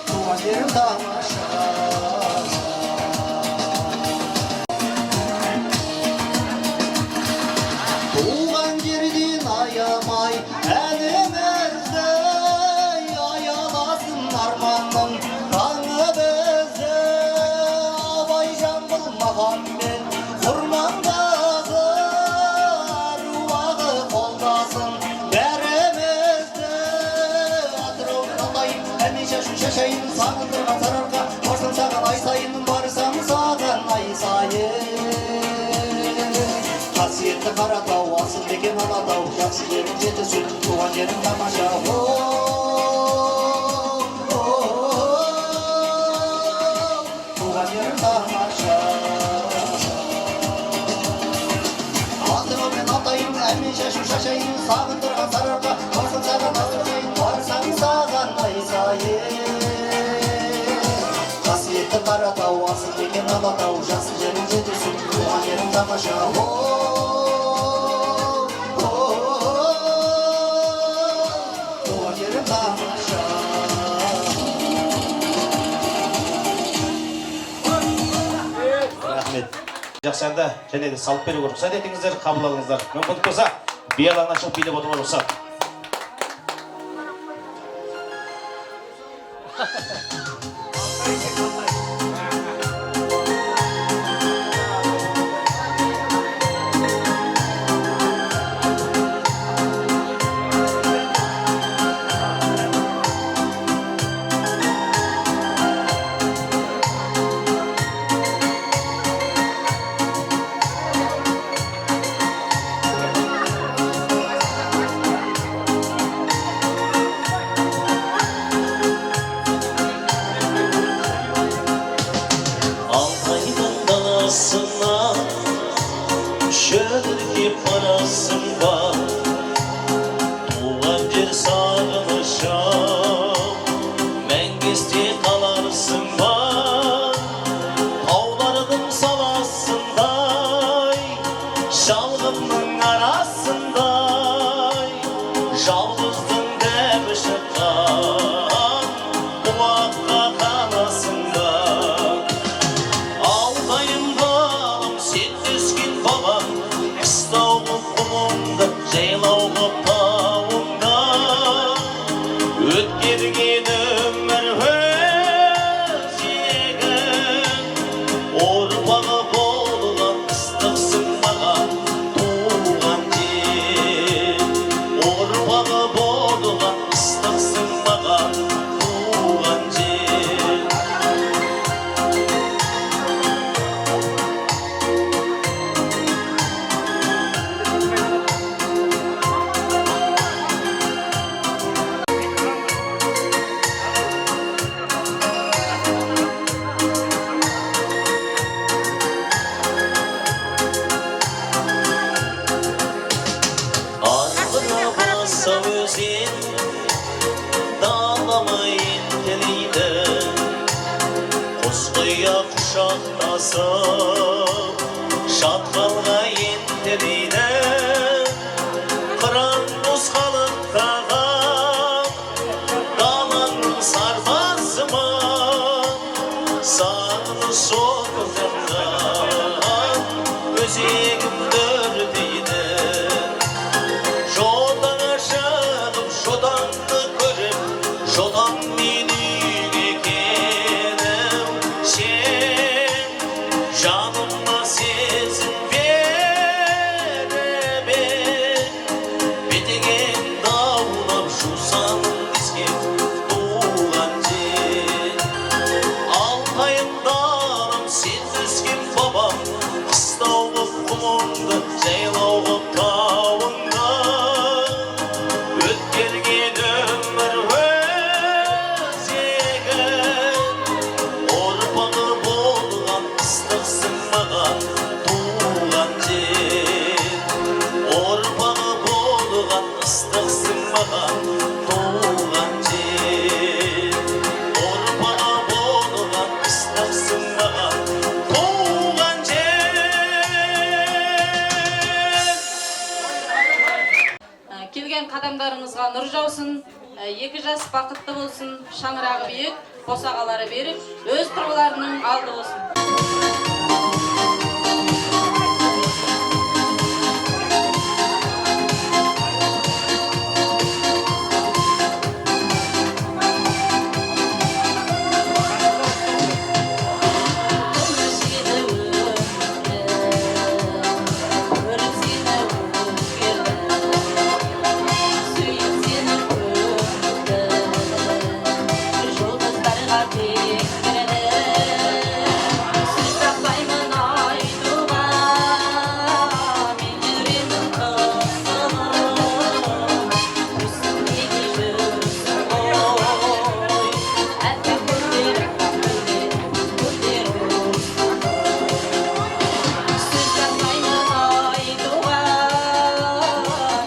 туған жерім тамаша. Туған жерден аямай әнімізді, аяласын арманның таңы бізді. Абай, Жамбыл, Махамбет, Құрманғазы, әруағы қолдасын бәрімізді. Атырау мен Алтайым, әмен шашу шашайым, сағындырған Сарыарқа, барсам саған ай сайын, барсам саған ай сайын. Қасиетті Қаратау, асыл мекен Алатау, жақсы жерім Жетісу, туған жерім тамаша. О, о, туған жерім тамаша. Атырау мен Алтайым, әмен шашу шашайым, сағындырған Сарыарқа, барсам саған ай сайын, барсам саған ай сайын. Қасиетті Қаратау, асыл мекен Алатау, жақсы жерім Жетісу, туған жерім тамаша. О, о, туған жерім тамаша. Рахмет. Жақсы әнді және де салып беруге рұқсат етіңіздер, қабыл алыңыздар. Мүмкіндік болса, би алаңына шығып билеп отыруға рұқсат. Алтайдың даласына шөліркеп барасың ба, туған жер сағынышым мәңгі есте қаларсың ба, таулардың саласындай, шалғынның арасындай, жалғыздың дәмі шыққан бұлаққа қанасың ба? Алтайым далам, сен өскен бабам, қыстау ғып құмыңды, жайлау ғып тауыңды, өткерген өмір өзегін, ұрпағы болған ыстықсың маған туған жер, ұрпағы болған ыстықсың маған туған жер. Арғына баса өзен, далама ентелейді, құс құя құшақтасып, шатқалға ентелейді. Өзегімді өртейді. Жотаңа шығып, жотаңды көріп, жотаңмен үйге келуші. Жаныма сезім беріп, бетеген даулап, жусан иіскеп туған жер. Алтайым, далам, сен өскен бабам, қыстау ғып құмыңды, жайлау ғып тауыңды. Өткерген өмір өзегін, ұрпағы болған ыстықсың маған, туған жер. Ұрпағы болған ыстықсың маған, туған жер. Ұрпағы болған ыстықсың маған, туған жер. Келген қадамдарыңызға нұр жаусын, екі жас бақытты болсын, шаңырағы биік, босағалары берік, өз тұрғыларының алды болсын. Көңіл сені өтті, көріп сені өзгерді, сүйіп сені көмді, жұлдыздарға теңгерді. Сөз таппаймын айтуға, мен жүремін қысылып, төсімде де жүрсің ғой. Әппақ гүлдер, аппақ гүлдер, гүлдер. Сөз таппаймын айтуға,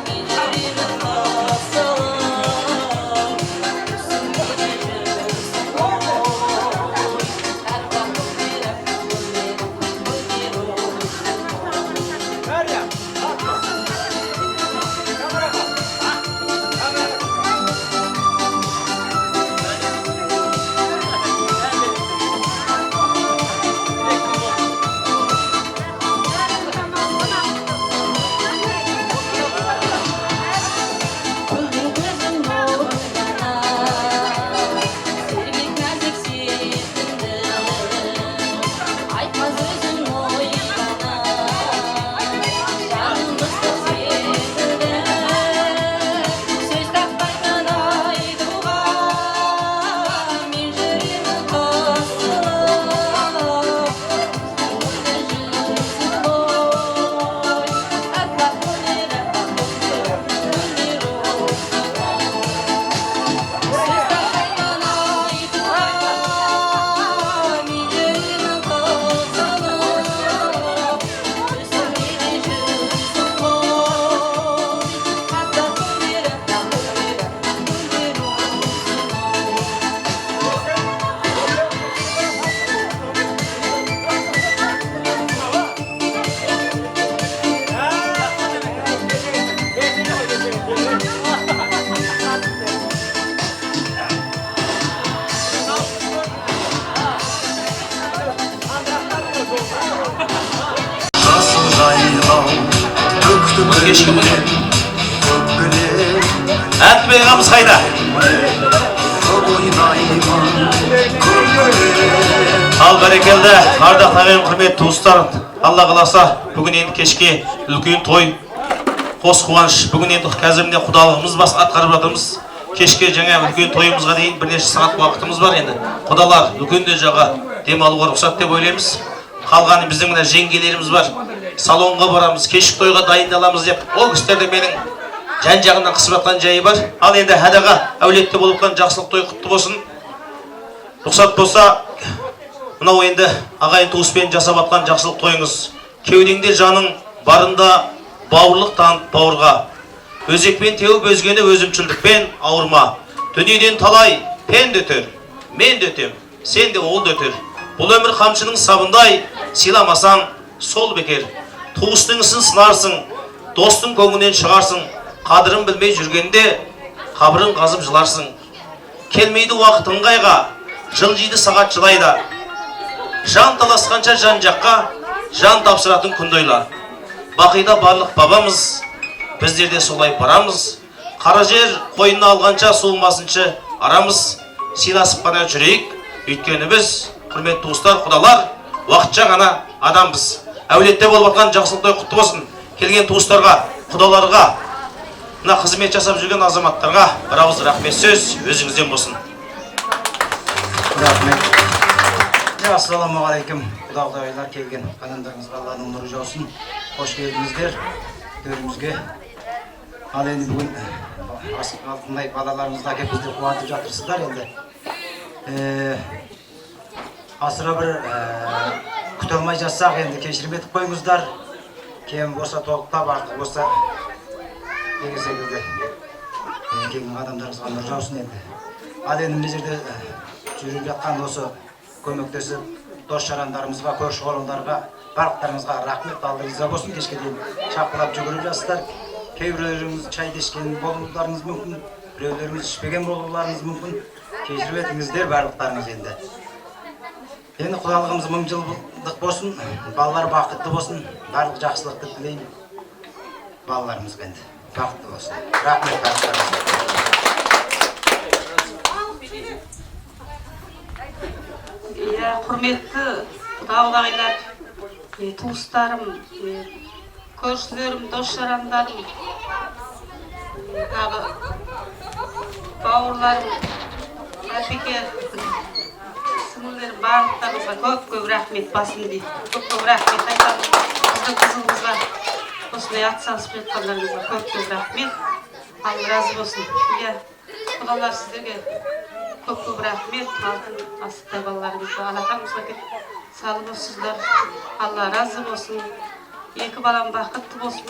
мен жүремін қысылып, төсімде де жүрсің ғой. Аппақ гүлдер, аппақ гүлдер, гүлдер. Көлдір көзің ойлана, сергек, нәзік сезімді, айтма сөзің ойлана, жаным ыстық сезілді. Сөз таппаймын айтуға, мен жүремін қысылып, жүрсің ғой. Аппақ гүлдер, аппақ гүлдер, гүлдер. Сөз таппаймын айтуға, мен жүремін қысылып, төсімде де жүрсің ғой. Аппақ гүлдер, аппақ гүлдер, гүлдер. Жасыл жайлау төкті көккілем. Әтбек ағамыз қайда? Көп ойнаймын көккілем. Ал, бәрекелді, ардақты ағайын, құрметті туыстар, Алла қаласа, бүгін енді кешке үлкен той, қос қуаныш. Бүгін енді қазір міне құдалығымыз бас атқарып жатырмыз. Кешке жаңа үлкен тойымызға дейін бірнеше сағат уақытымыз бар енді. Құдалар үлкендер жағы демалуға рұқсат деп ойлаймыз. Қалғаны біздің мына жеңгелеріміз бар. Салонға барамыз, кешкі тойға дайындаламыз деп. Ол кісілер де менің жан жағынан қысып жатқан жайы бар. Ал енді Әдаға әулетте болып жатқан жақсылық той құтты болсын. Рұқсат болса, мынау енді ағайын туыспен жасап жатқан жақсылық тойыңыз. Кеудеңде жаның барында бауырлық танып бауырға. Өзекпен теуіп өзгені өзімшілдікпен ауырма. Дүниеден талай пен де өтер, мен де өтем, сен де, ол да өтер. Бұл өмір қамшының сабындай, сыйламасаң сол бекер. Туыстың ісін сынарсың, достың көңілінен шығарсың. Қадірін білмей жүргенде қабырын қазып жыларсың. Келмейді уақыт ыңғайға, жылжиды сағат жылайда. Жан таласқанша жан жаққа. Жан тапсыратын күндайлар. Бақида барлық бабамыз, біздер де солай барамыз. Қара жер қойнына алғанша суымасыншы арамыз. Сыйласып қана жүрейік, өйткені біз, құрметті туыстар, құдалар, уақытша ғана адамбыз. Әулетте болып жатқан жақсылық той құтты болсын. Келген туыстарға, құдаларға, мына қызмет жасап жүрген азаматтарға бір ауыз рахмет сөз өзіңізден болсын. Рахмет. Ассалаумағалейкум, құда құдағилар, келген қадамдарыңызға Алланың нұры жаусын. Қош келдіңіздер төрімізге. Ал енді бүгін алтындай балаларымызды әкеп бізді қуантып жатырсыздар енді. Асыра бір күте алмай жатсақ енді кешірім етіп қойыңыздар. Кем болса толықтап, артық болса деген секілді келген адамдарыңызға нұр жаусын енді. Ал енді мына жерде жүріп жатқан осы көмектесіп дос жарандарымызға, көрші қолаңдарға барлықтарыңызға рахмет, Алла риза болсын. Кешке дейін шапқылап жүгіріп жатсыздар. Кейбіреулеріңіз шайды ішкен болуларыңыз мүмкін, біреулеріңіз ішпеген болуларыңыз мүмкін. Кешіріп етіңіздер барлықтарыңыз енді. Енді құдалығымыз мың жылдық болсын, балалар бақытты болсын, барлық жақсылықты тілеймін балаларымызға енді. Бақытты болсын. Рахмет барлықтарыңызға. Иә, құрметті құда-құдағилар, туыстарым, көршілерім, дос-жарандарым, тағы бауырларым, әпеке, сіңілілерім, барлықтарыңызға көп-көп рахмет, басым деймін. Көп-көп рахмет айтамын. Біздің қызымызға осындай атсалысып жатқандарыңызға көп-көп рахмет. Алла разы болсын. Иә, құдалар, сіздерге көп-көп рахмет. Алтын асықтай балаларыңызды алақаныңызға келіп салып отырсыздар. Алла разы болсын. Екі балам бақытты болсын,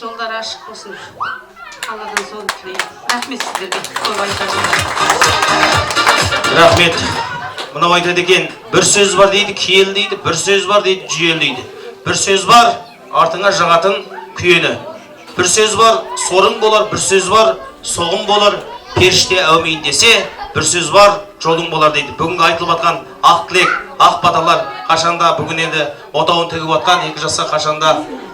жолдары ашық болсын. Алладан соны тілеймін. Рахмет сіздерге, көп айтарым. Рахмет. Мынау айтады екен, бір сөз бар дейді, киелі дейді, бір сөз бар дейді, жүйелі дейді. Бір сөз бар, артыңа жағатын күйені. Бір сөз бар, сорың болар, бір сөз бар, соғым болар, періште әумин десе, бір сөз бар, жолың болар дейді. Бүгінгі айтылып атқан ақ тілек, ақ баталар қашанда бүгін енді отауын тігіп атқан екі жасқа қашанда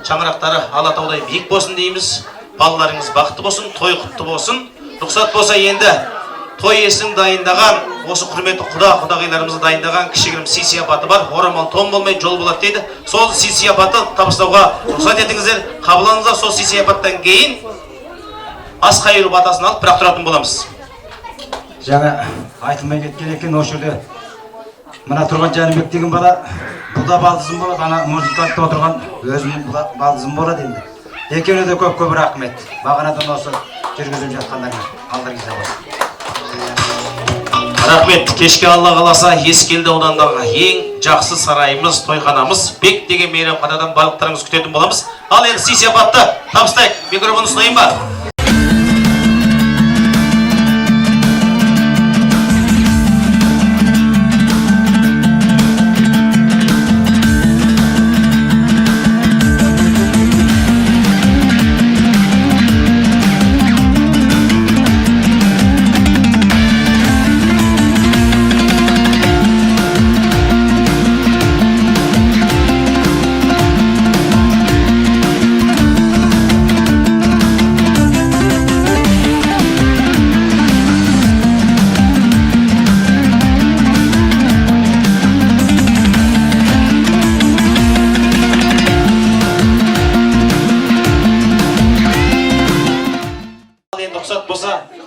шаңырақтары Алатаудай биік болсын дейміз. Балаларыңыз бақытты болсын, той құтты болсын. Рұқсат болса енді той иесінің дайындаған, осы құрметті құда құдағиларымызды дайындаған кішігірім сый сияпаты бар. Орамал тон болмай жол болады дейді. Сол сый сияпаты табыстауға рұқсат етіңіздер, қабылдаңыздар. Сол сый сияпаттан кейін ас қайыру батасын алып бірақ тұратын боламыз. Жаңа айтылмай кеткен екен, осы жерде мына тұрған Жәнібек деген бала, бұл да балдызым болады, ана музыкантта отырған өзімнің балдызым болады енді. Екеуіне де көп-көп рахмет. Бағанадан осы жүргізіп жатқандарына Алла риза болсын. Рахмет. Кешке Алла қаласа Ескелді ауданындағы ең жақсы сарайымыз, тойханамыз Бек деген мейрамханадан барлықтарыңызды күтетін боламыз. Ал енді сый сияпатты табыстайық. Микрофон ұсынайын ба?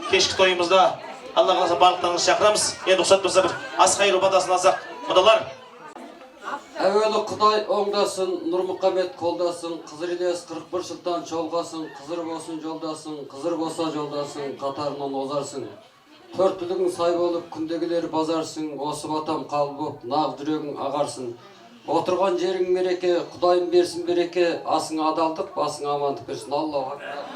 Кешкі тойымызда Алла қаласа барлықтарыңызды шақырамыз. Енді рұқсат болса бір ас қайыру батасын алсақ, құдалар. Әуелі Құдай оңдасын, Нұрмұхамед қолдасын, Қызыр Ілияс 41 жылдан жолғасын, Қызыр болсын жолдасын, Қызыр болса жолдасын, қатарынан озарсың. Төрт түлігің сай болып, күндегілер базарсың, осы батам қабыл боп, нақ жүрегің ағарсың. Отырған жерің мереке, Құдайым берсін береке, асың адалдық, басың амандық берсін. Аллаху акбар.